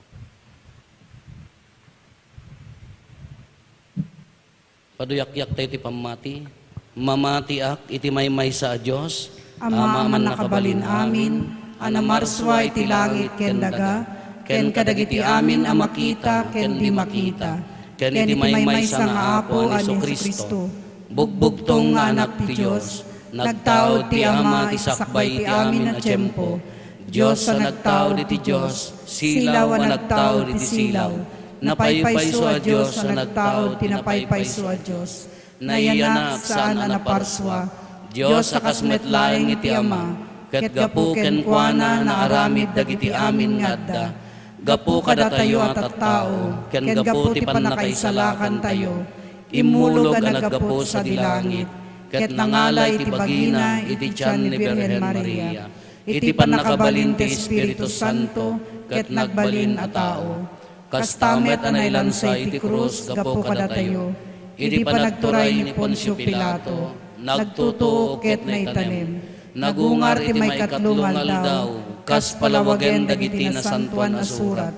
Paduyakyak tayo ti pammati. Mamatiak iti maymaysa a Dios, Ama a mannakabalin amin, a namarsua iti langit ken daga, ken kadagiti amin a makita ken di makita, ken iti maymaysa nga Apo a ni Jesu-Cristo, bugbugtong nga Anak ti Dios, nagtaud ti Ama iti sakbay ti amin a tiempo. Dios a nagtaud iti Dios, silaw a nagtaud iti silaw, napaypayso a Dios a nagtaud iti napaypayso a Dios. Nayanak, saan a naparsua. Dios a kas met laeng iti Ama, ket gapu kenkuana naaramid dagiti amin nga adda. Gapu kadatayo a tattao, ken gapu ti pannakaisalakantayo, immulog a naggapu sadi langit, ket nangala iti bagina iti tian ni Birhen Maria. Iti pannakabalin ti Espiritu Santo, ket nagbalin a tao. Kasta met a nailansa iti krus gapu kadatayo. Iti panagturay ni Poncio Pilato, nagtutuo ket naitanem. Nagungar iti maikatlo nga aldaw, kas palawagen dagiti Nasantoan a Surat.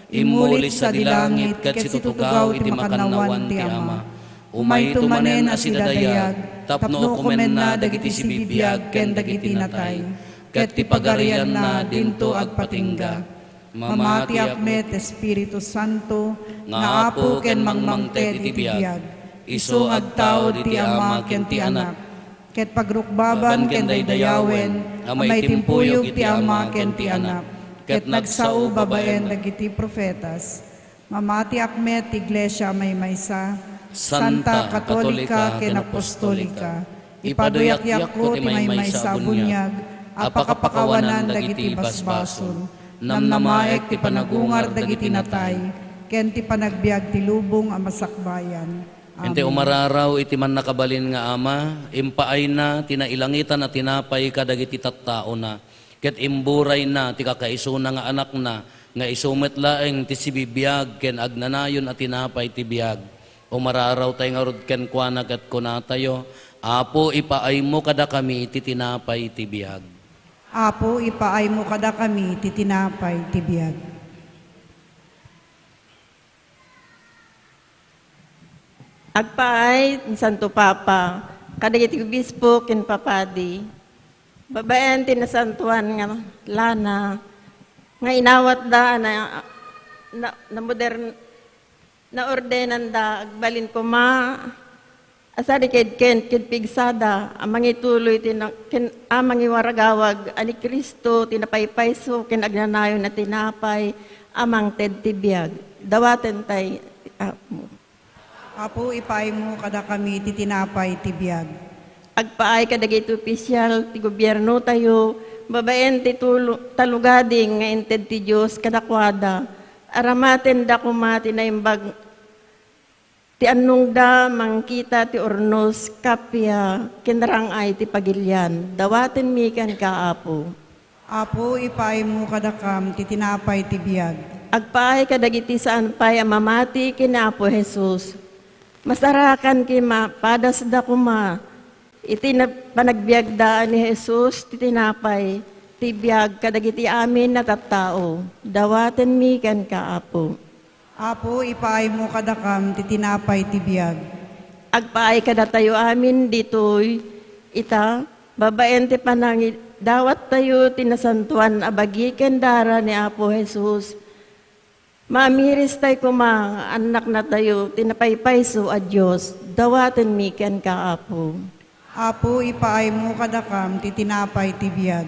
Immulit sadi langit ket situtugaw iti makannawan ti Ama. Umayto manen a sidadayag tapno ukomenna dagiti sibibiag ken dagiti natay, ket ti pagarianna dinto agpatingga. Mamatiak met, Espiritu Santo, nga Apo ken mangmangted iti biag, isu nga agtaud iti Ama ken ti Anak, ket pagrukbaban ken daydayawen a maitimpuyog ti Ama ken ti Anak, ket nagsao babaen dagiti profetas. Mamatiak met ti Iglesia a maymaysa, Santa, Katolika, ken Apostolika. Ipaduyakyakko ti maymaysa a buniag a pakapakawanan dagiti basbasol. Namnamaek ti panagungar dagiti natay, ken ti panagbiag ti lubong a masakbayan. Iti Amen. Umararaw iti mannakabalin nga Ama, impaayna ti nailangitan a tinapay kadagiti tattaona, ket imburayna ti kakaisuna nga Anakna, nga isu met laeng ti sibibiag ken agnanayon a tinapay ti biag. Umararawtayo ngarud kenkuana ket kunatayo, "Apo, ipaaymo kadakami ti tinapay ti biag." Apo, ipaaymo kadakami ti tinapay ti biag. Agpaay ti Santo Papa kadagiti obispo ken papadi, babaen ti nasantoan nga lana nga inawatda a na, na, namodern-, naordenanda agbalin koma a sariked ken, ken pigsada a mangituloy ti na, ken a mangiwaragawag a ni Cristo ti napaypayso ken agnanayon a tinapay a mangted ti biag. Dawaten tay, Apo. Apo, ipaaymo kadakami ti tinapay ti biag. Agpaay kadagiti ofisial ti gobiernotayo, babaen ti tulo-, tallogading nga inted ti Dios kadakuada. Aramatenda koma ti naimbag ti annongda, mangkita ti urnos, kappia, ken rang-ay ti pagilian. Dawatenmi kenka, Apo. Apo, ipaaymo kadakam ti tinapay ti biag. Agpaay kadagiti saan pay a mamati ken Apo Jesus. Masarakan ken mapadasda koma iti na-, panagbiagda a ni Jesus ti tinapay ti biag kadagiti amin a tattao. Dawatenmi kenka, Apo. Apo, ipaaymo kadakam ti tinapay ti biag. Agpaay kadatayo amin ditoy ita, babaen ti panangidawattayo ti nasantoan a bagi ken dara ni Apo Jesus. Mamiristay koma nga annaknatayo ti napaypayso a Dios. Dawatenmi kenka, Apo. Apo, ipaaymo kadakam ti tinapay ti biag.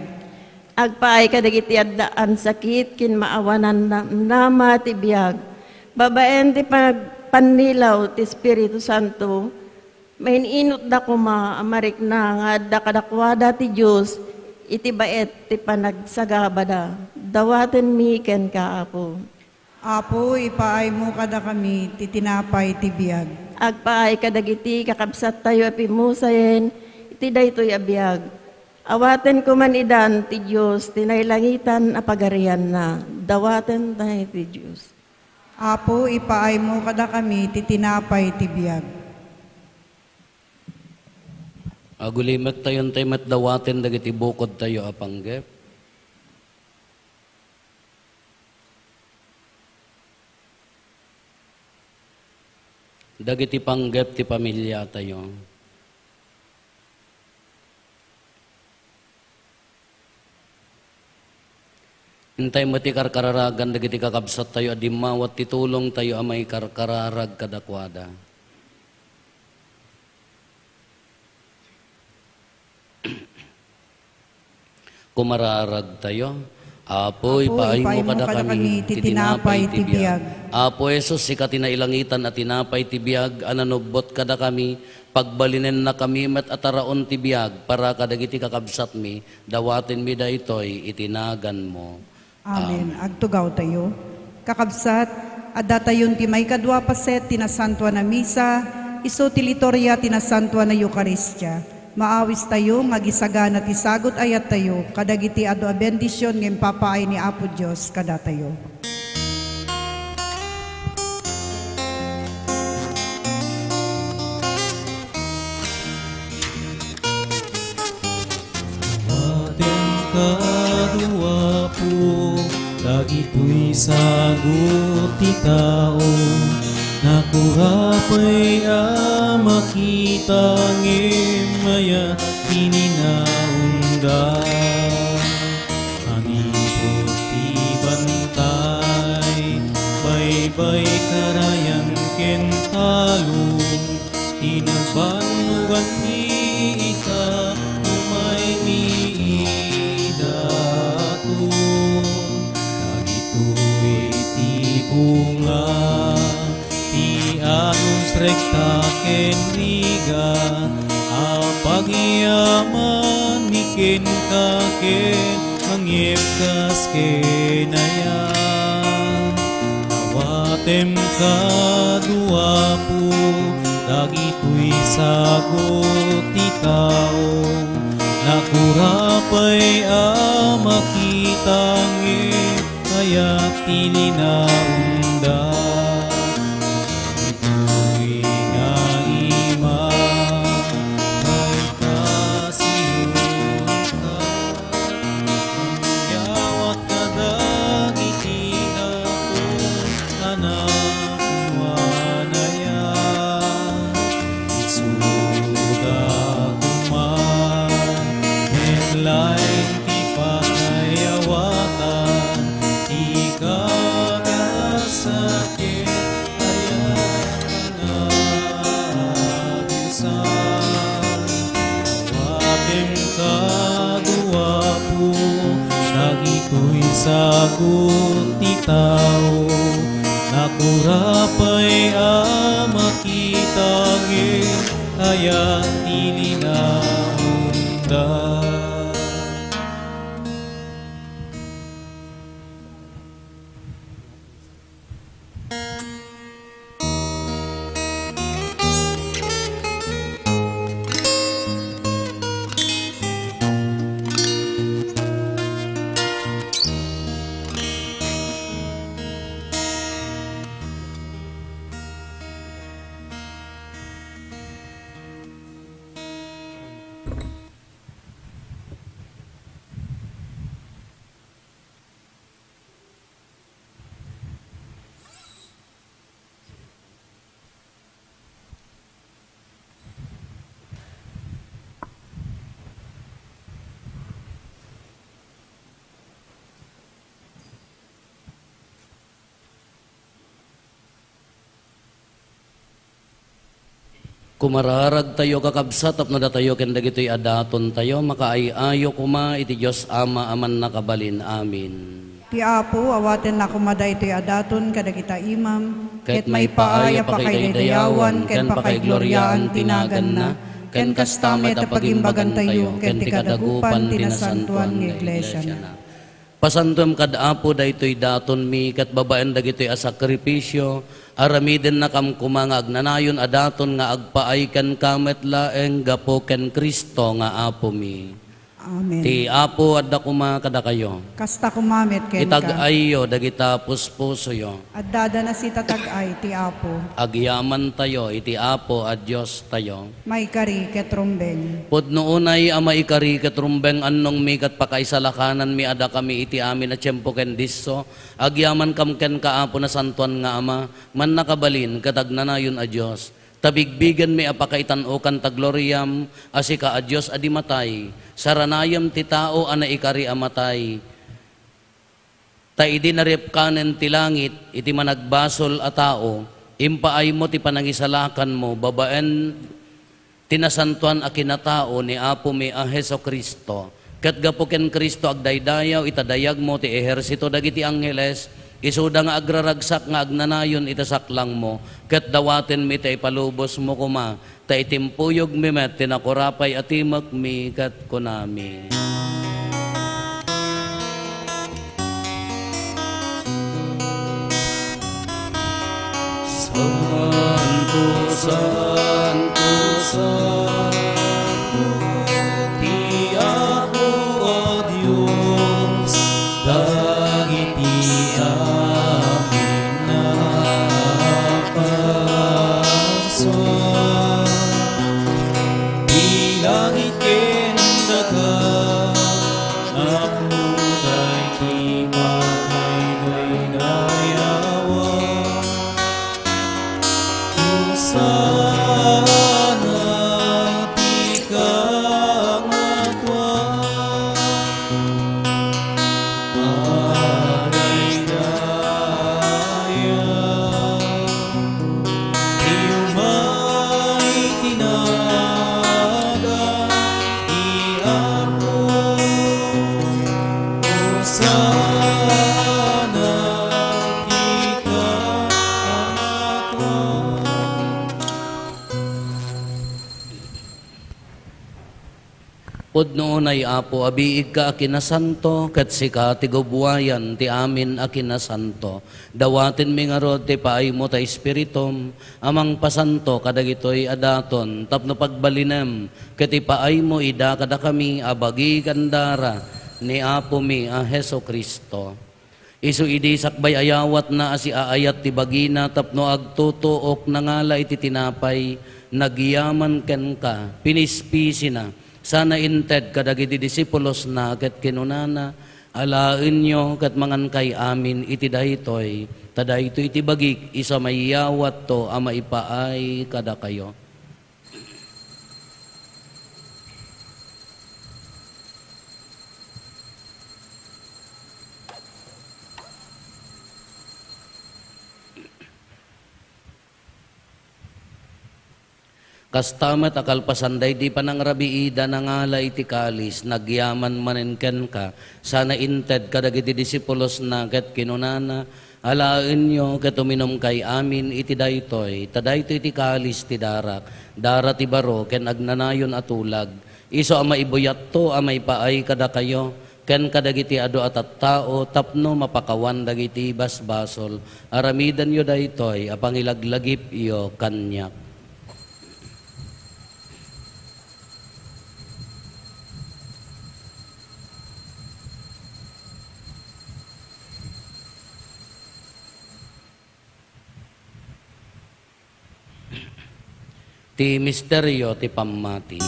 Agpaay kadagiti addaan sakit ken maawanan namnama ti biag. Babaen ti pag-, pannilaw ti Espiritu Santo, main-inutda koma a marikna nga adda kadakuada ti Dios iti baet ti panagsagabada. Dawatenmi kenka, Apo. Apo, ipaaymo kadakami ti tinapay ti biag. Agpaay kadagiti kakabsattayo a pimmusayen iti daytoy a biag. Awaten koman idan ti Dios ti nailangitan a pagarianna. Dawaten tayo ti Dios. Apo, ipaaymo kadakami ti tinapay ti biag. Agulimektayon tay met dawaten dagiti bukodtayo a panggep. Dagiti panggep ti pamiliatayo. Intay met ti karkararagan dagiti kakabsattayo a dimmawat ti tulongtayo a maikarkararag kadakuada. Kumararagtayo. Apo, Apo, ipaaymo ipaaymo kadakami kadakami ti ti tinapay tinapay ti ti biag. Biag. Apo Jesus, sika ti nailangitan a tinapay ti biag a nanubbot kadakami, pagbalinennakami met a taraon ti biag para kadagiti kakabsatmi, dawatenmi daytoy iti naganmo. Amen. Amen. Agtugawtayo. Kakabsat, addatayon ti maikadua paset ti Nasantoan a Misa, isu ti litoria ti Nasantoan a Eukaristia. Maawistayo nga agisagana ti sagut a ayattayo kadagiti adu a bendision nga impapaay ni Apo Dios kadatayo. Awatem kadu, Apo, dagitoy sagut ti tao. Nakurapay a makita ngem aya ti linaonda. Manipud ti bantay, baybay, karayan ken talon. Ti nabannogan ti ita, umay ni idato. Dagitoy ti bunga ti anus rekta ken rigat a pagyamanmi kenka ket mangyegkas ken aya. Awatem kadu, Apo, dagitoy sagut ti tao. Nakurapay a makita ngem aya ti linaonda. Ditoy nga ima, ay kasiyoka. Yawat kadagiti Apo a napuanaya. Isuda koma met laeng ti pakayawatan ti kakabsat ket aya nga adusam. Awatem kadu, Apo, dagitoy sagut ti tao. Nakurapay a makita ngem aya ti linaonda. Kumararagtayo, kakabsat, tapno datayo ken dagitoy a datontayo, makaay-ayo koma iti Dios Ama a Mannakabalin. Amen. Ti Apo, awatenna koma daytoy a daton kadagita imam, ket maipaay a pakaidaydayawan ken pakaigloriaan ti naganna, ken kasta met a pagimbagantayo ken ti kadagupan ti nasantoan nga iglesiana. Pasantoem kad Apo daytoy datonmi, ket babaen dagitoy a sakrifisio, aramidennakam koma nga agnanayon a daton nga agpaay kenka met laeng gapu ken Cristo nga Apomi. Amen. Ti Apo adda koma kadakayo. Kasta koma met kenka. Itag-ayyo dagita puspusoyo. Addada nasitatag-ay ti Apo. Agyamantayo iti Apo a Diostayo. Maikari ket rumbeng. Pudno unay a maikari ket rumbeng, annongmi ket pakaisalakananmi a dakami iti amin a tiempo ken disso, agyamankam kenka, Apo, nasantoan nga Ama, mannakabalin ket agnanayon a Dios. Ta bigbigenmi a pakaitan-okan ta gloriam a sika a Dios a di matay, saranayam ti tao a naikari a matay. Ta idi naripkanen ti langit iti managbasol a tao, impaaymo ti panangisalakanmo babaen ti nasantoan a kinatao ni Apomi a Jesu-Cristo. Ket gapu ken Cristo, agdaydayaw ita dayagmo ti ehersito dagiti angheles, isuda nga agraragsak nga agnanayon ita saklangmo, ket dawatenmi ta ipalubosmo koma, ta itimpuyogmi met ti nakurapay a timekmi ket kunami: Santo, santo, santo, ti Apo a Dios, dagiti amin a parsua. Ti langit ken daga, napnotay ti pakaidaydayawan. Hosanna ti kangatoan. Madaydaya ti umay ti nagan ti Apo. Hosanna ti kangatoan. Pudno unay, Apo, a biigka a kinasanto, ket sika ti gubbuayan ti amin a kinasanto. Dawatenmi ngarud ti paaymo ta Espiritum a mangpasanto kadagitoy a daton tapno pagbalinem ket ipaaymo ida kadakami a bagi ken dara ni Apomi a Jesu-Cristo. Isu idi sakbay a yawatna a siaayat ti bagina tapno agtutuok, nangala iti tinapay, nagyaman kenka, pinispisina, sana inted kadagiti disipulosna ket kinunana: Alaenyo ket mangankay amin iti daytoy, ta daytoy ti bagik, isu a mayawatto a maipaay kadakayo. Kasta met a kalpasan daydi panangrabiida, nangala iti kalis, nagyaman manen kenka, sana inted kadagiti disipulosna ket kinunana: Alaenyo ket uminumkay amin iti daytoy, ta daytoy ti kalis ti darak, dara ti baro ken agnanayon a tulag, isu a maibuyatto a maipaay kadakayo ken kadagiti adu a tattao tapno mapakawan dagiti basbasol. Aramidenyo daytoy a pangilaglagipyo kaniak. Ti misterio ti pammati.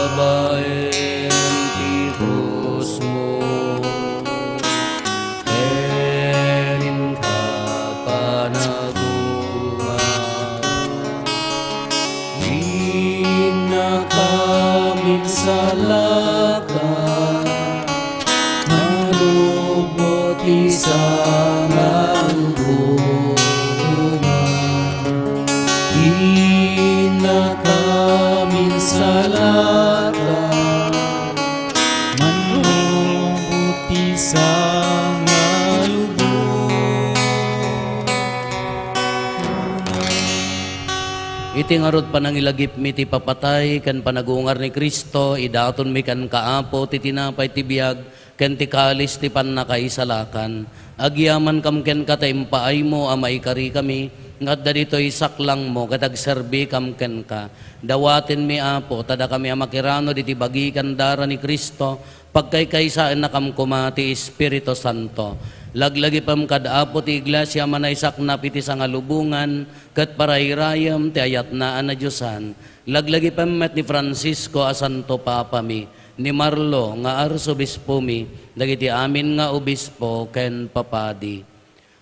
Babaen ti krusmo, ken inka panagungar, dinnaka Sa nga lubongan, innaka minsalata, mannumbot ti sa nga lubong. Iti ngarud panangilagipmi ti papatay ken panagungar ni Cristo, idatonmi kenka, Apo, ti tinapay ti biag ken ti kalis ti pannakaisalakan. Agyamankam kenka ta impaaymo a maikarikami nga adda ditoy saklangmo ket agserbikam kenka. Dawatenmi, Apo, ta dakami a makiranod iti bagi ken dara ni Cristo, pagkaykaysaennakam koma ti Espiritu Santo. Laglagipem kad Apo ti Iglesia a manaysaknap iti sangalubongan ket parayrayem ti ayatna a nadiosan. Laglagipem met ni Francisco a Santo Papami, ni Marlo nga Arsobispomi, dagiti amin nga obispo ken papadi.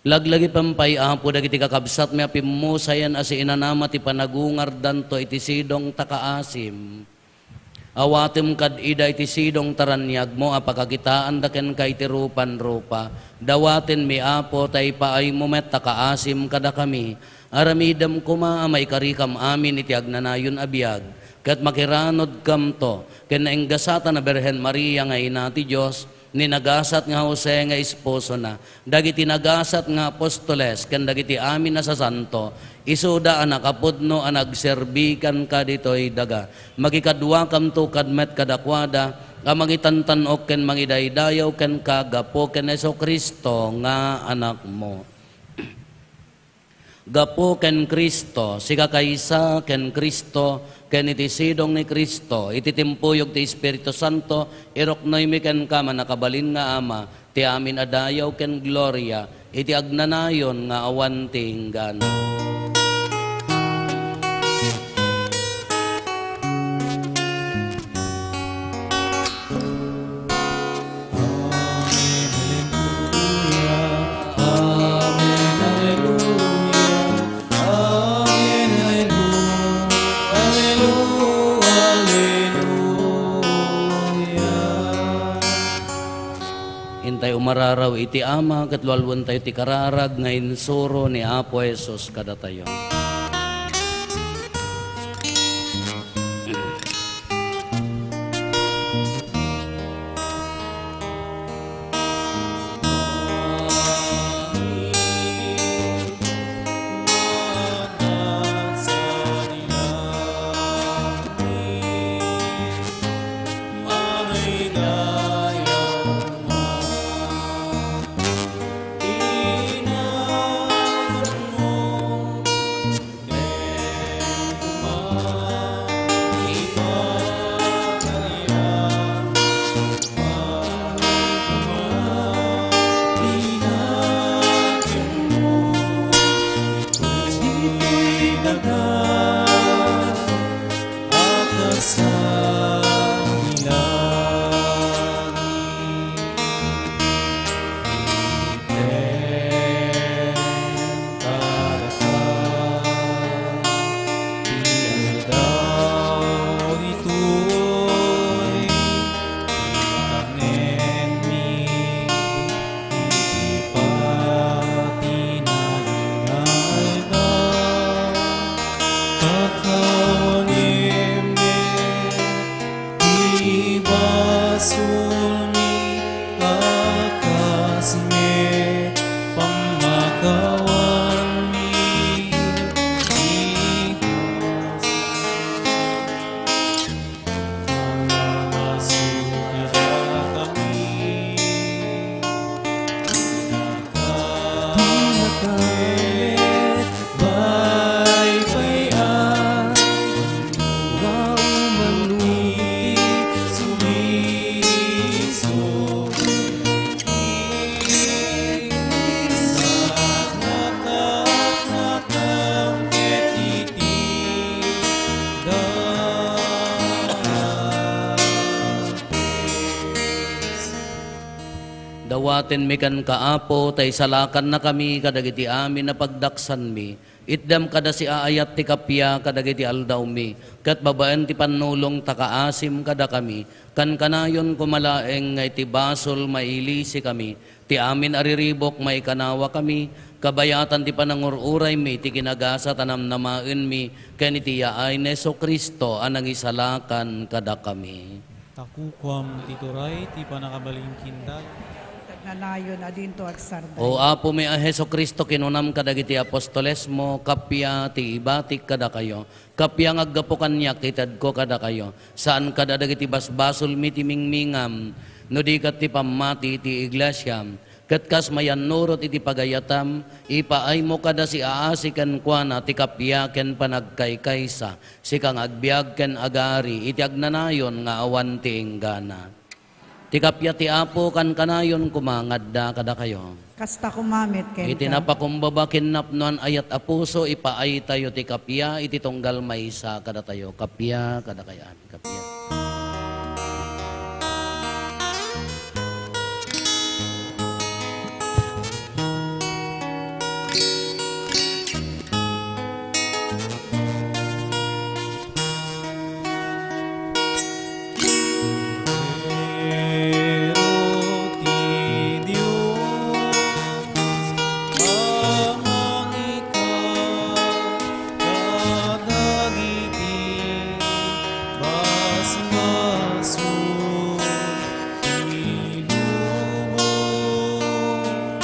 Laglagipem pay, Apo, dagiti kakabsatmi a pimmusayan a siinanama ti panagungardanto iti sidong ta kaasim. Awatem kad ida iti sidong ta raniagmo a pakakitaanda kenka iti rupan-rupa. Dawatenmi, Apo, ta ipaaymo met ta kaasim kadakami. Aramidem koma a maikarikam amin iti agnanayon a biag, ket makiranodkamto ken nainggasatan a Birhen Maria nga Ina ti Dios, ni nagasat nga Jose nga esposona, dagiti nagasat nga apostoles, ken dagiti amin a sasanto, isuda a nakapudno a nagserbi kenka ditoy daga. Makikaduakamto kad met kadakuada a mangitantan-ok ken mangidaydayaw kenka gapu ken Jesu-Cristo nga Anakmo. Gapu ken Cristo, sika kaysa ken Cristo, ken iti sidong ni Cristo, iti timpuyog ti Espiritu Santo, iruknoymi kenka, mannakabalin nga Ama, ti amin a dayaw ken gloria, iti agnanayon nga awan ti inggana. Amen, aleluya. Amen, aleluya. Amen, aleluya. Aleluya, aleluya. Intay umararaw iti Ama, ket lualuentayo ti kararag nga insuro ni Apo Jesus kadatayo. Ti basolmi a kas met pammakawanmi, Dios, pammasukadakami. Dinaka met baybay-an, nga umano ti sulisog. Saknakam ket iti dapes. Dawatenmi kenka, Apo, ta isalakannakami kadagiti amin a pagdaksanmi, Itdem kada siaayat ti kappia kadagiti aldawmi, ket babaen ti pannulong ta kaasim kadakami, kankanayon koma laeng nga iti basol mailisikami, ti amin a riribuk maikanawakami, kabayatan ti panangur-uraymi, ti kinagasat a namnamaenmi, ken iti yaay ni Jesu-Cristo a nangisalakan kadakami. Ta kukuam ti turay, ti pannakabalin ken dayaw. Agnanayon a dinto agsardeng. O Apomi a Jesu-Cristo, kinunam kadagiti apostolesmo, kappia ti ibatik kadakayo, kappia nga aggapu kaniak ti itedko kadakayo. Saan kada dagiti basbasolmi ti mingmingam, no di ket ti pammati iti iglesiam. Ket kas mayannurot iti pagayatam, ipaaymo kada siaasi kenkuana ti kappia ken panagkaykaysa, sika nga agbiag ken agari iti agnanayon nga awan ti inggana. Ti kappia ti Apo kankanayon koma nga adda kadakayo. Kasta koma met kenka. Iti napakumbaba ken napnoan a yat a puso, ipaaytayo ti kappia iti tunggal maysa kadatayo. Kappia kadakayo. Kappia. Pero ti Dios a mangikat kadagiti basbasol ti lubong,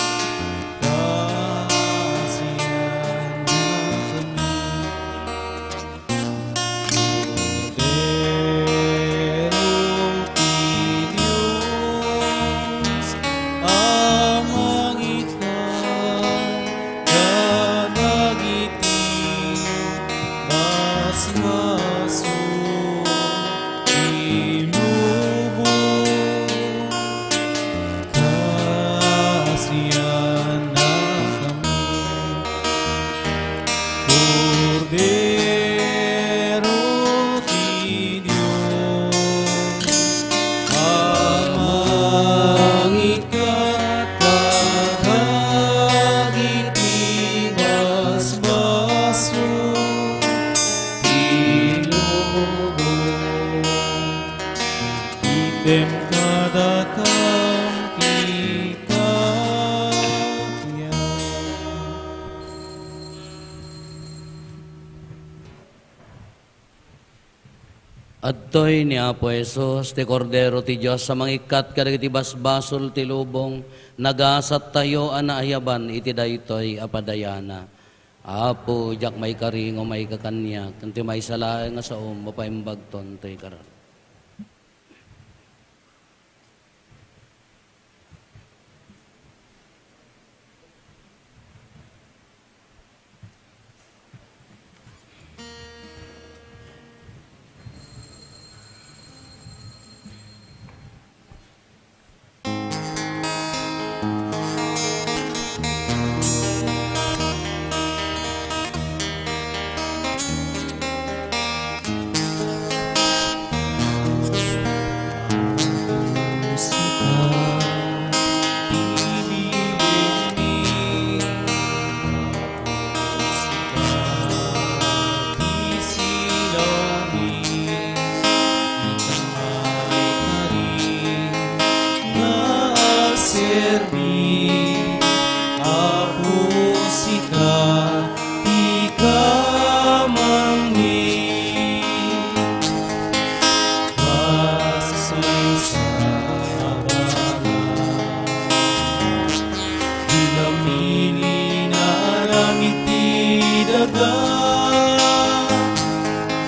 kaasiannakami. Pero ti Dios a mangikat kadagiti basbasol ti lubong, kaasiannakami. Kordero ti Dios a mangikat kadagiti basbasol ti lubong. Itdem kadakam ti kappia. Adtoy ni Apo Jesus, ti Kordero ti Dios a mangikkat kadagiti basbasol ti lubong, nagasattayo a naayaban iti daytoy a padayana. Apo, diak maikari nga umayka kaniak, ken ti maysa laeng a saom, mapaimbagton toy karon. Nga aserbi, Apo, sika ti kamangmi. Kas maysa a bala, di kami ni naaram iti daga.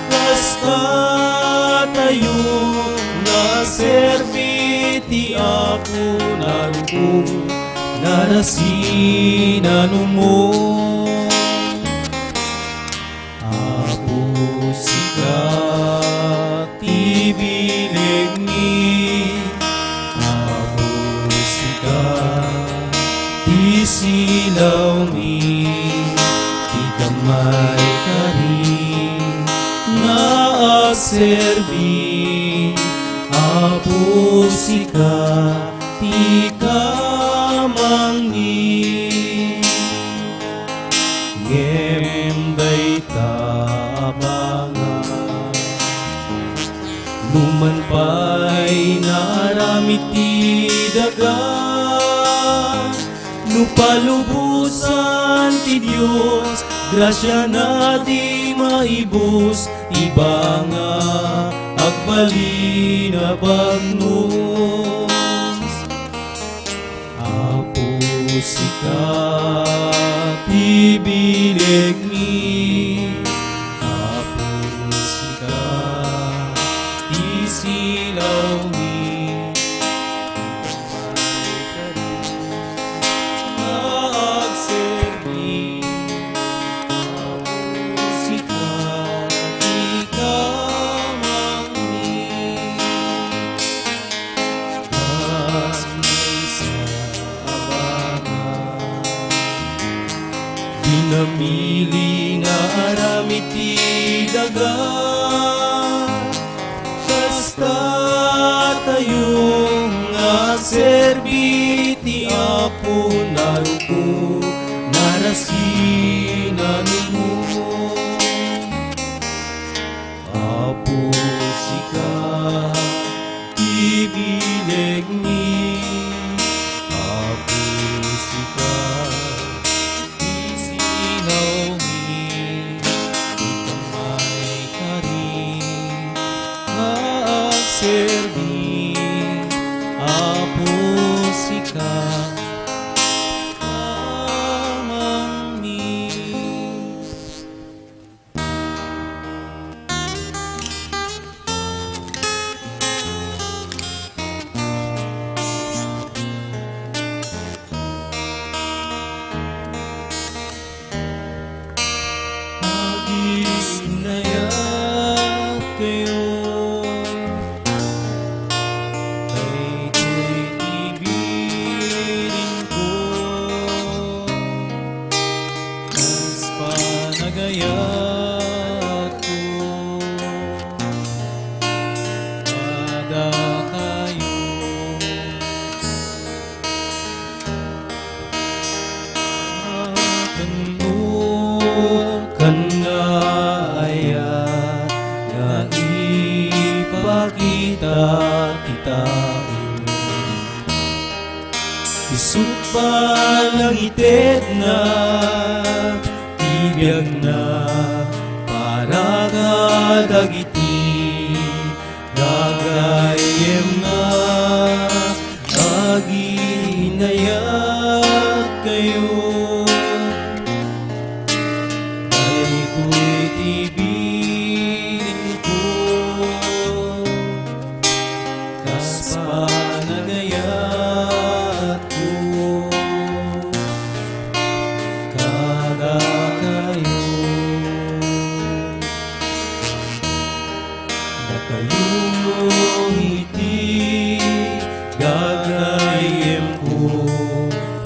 Kasta tayo nga serbi ti Apo, narukong, narasinanumo. Apo, sika ti bilegmi. Apo, sika ti silawmi, ti kamay kari nga aserbi. Apo, sika ti kamangmi. Ngem Numan pay naaramid ti daga, no palubosan ti Dios, grasiana ti maibus, ti banga agbalin a bagnos. Apo, sika ti bilegmi. Apo, sika ti silawmi. Agserbi. Apo, sika ti kamangmi. Kas maysa a banga, pinamili nga aramid ti daga. Kasta tayo nga serbi ti Apo, narukop, narasinanmo. Apo, sika ti bilegmi. Apo, sika ti sinawmi. Ita maikari nga agserbi. Apo, sika amangmi. Aginayat kayo. Daytoy ti bilin ko, kas panagayat ko kadakayo. Ken no, ken nga ayat nga ipakita ti tao, isut' panangitedna ti biagna para kadagiti gagayyemna. Aginayat kayo. Daytoy ti bilin ko, kas panagayat ko kadakayo. Dakayo iti gagayyemko,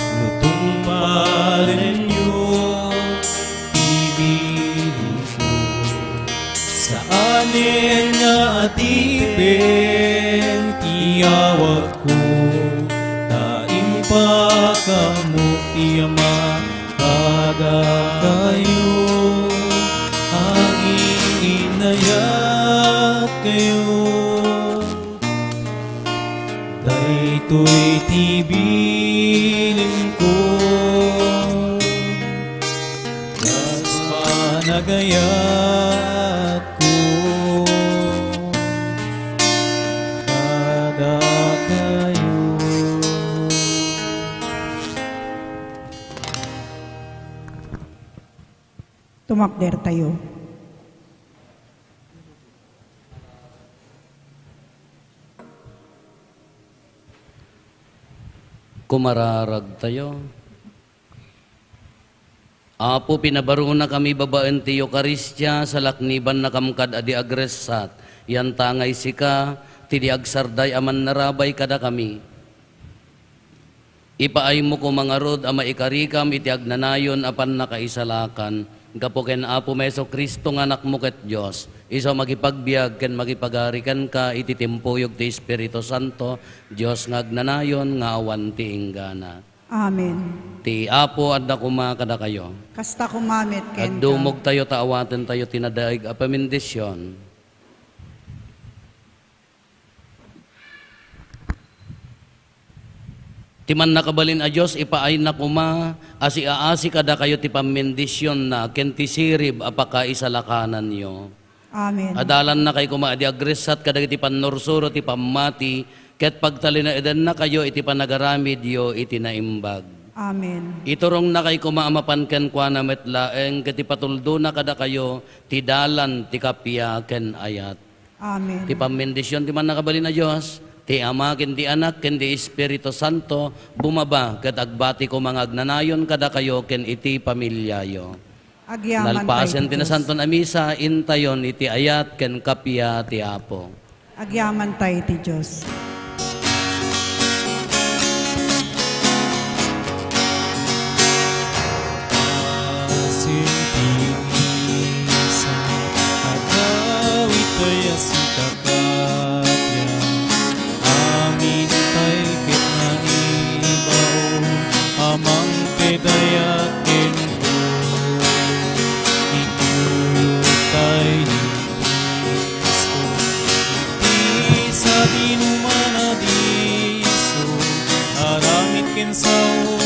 no tungpalenyo ti bilinko. Saanen nga adipen ti awagko, ta impakamo ti Ama kadakayo. Aginayat kayo. Daytoy ti bilinko, kas panagayatko kadakayo. Tumakder tayo. Kumararag tayo. Apo, pinabarunakami babaen ti Eukaristia, salaknibannakam kad-adi agressat. Yanta ngay sika, ti di agsarday a mannarabay kadakami. Ipaaymo koma ngarud a maikarikam iti agnanayon a pannakaisalakan. Gapu ken Apo Jesu-Cristo nga Anakmo ket Dios, isu a makipagbiag ken makipagari kenka iti timpuyog ti Espiritu Santo, Dios nga agnanayon nga awan ti inggana. Amen. Ti Apo adda koma kadakayo. Kasta koma met kenka. Agdumogtayo ta awatentayo ti nadaig a pamendisyon. Ti Mannakabalin a Dios, ipaayna koma a siaasi kadakayo ti pammendisionna ken ti sirib a pakaisalakananyo. Amen. Adalannakay koma idi agressat kadagiti pannursuro ti pammati ket pagtalinaedennakayo iti panagaramidyo iti naimbag. Amen. Iturongnakay koma a mapan kenkuana met laeng ket ipatuldona kadakayo ti dalan ti kappia ken ayat. Amen. Ti pammendision ti Mannakabalin a Dios, ti Ama ken ti Anak ken ti Espiritu Santo, bumaba ket agbati koma nga agnanayon kadakayo ken iti pamiliayo. Agyaman Nalpasen ti Nasanton a Misa, intayon iti ayat ken kappia ti Apo. Agyaman tayo iti Dios. Asin ti Misa, agawid tayo a sika kappia, amin tayo ket naibaon, amang ket ayat ken Itulotay ni Cristo, iti sadinoman a disso, aramid ken sao,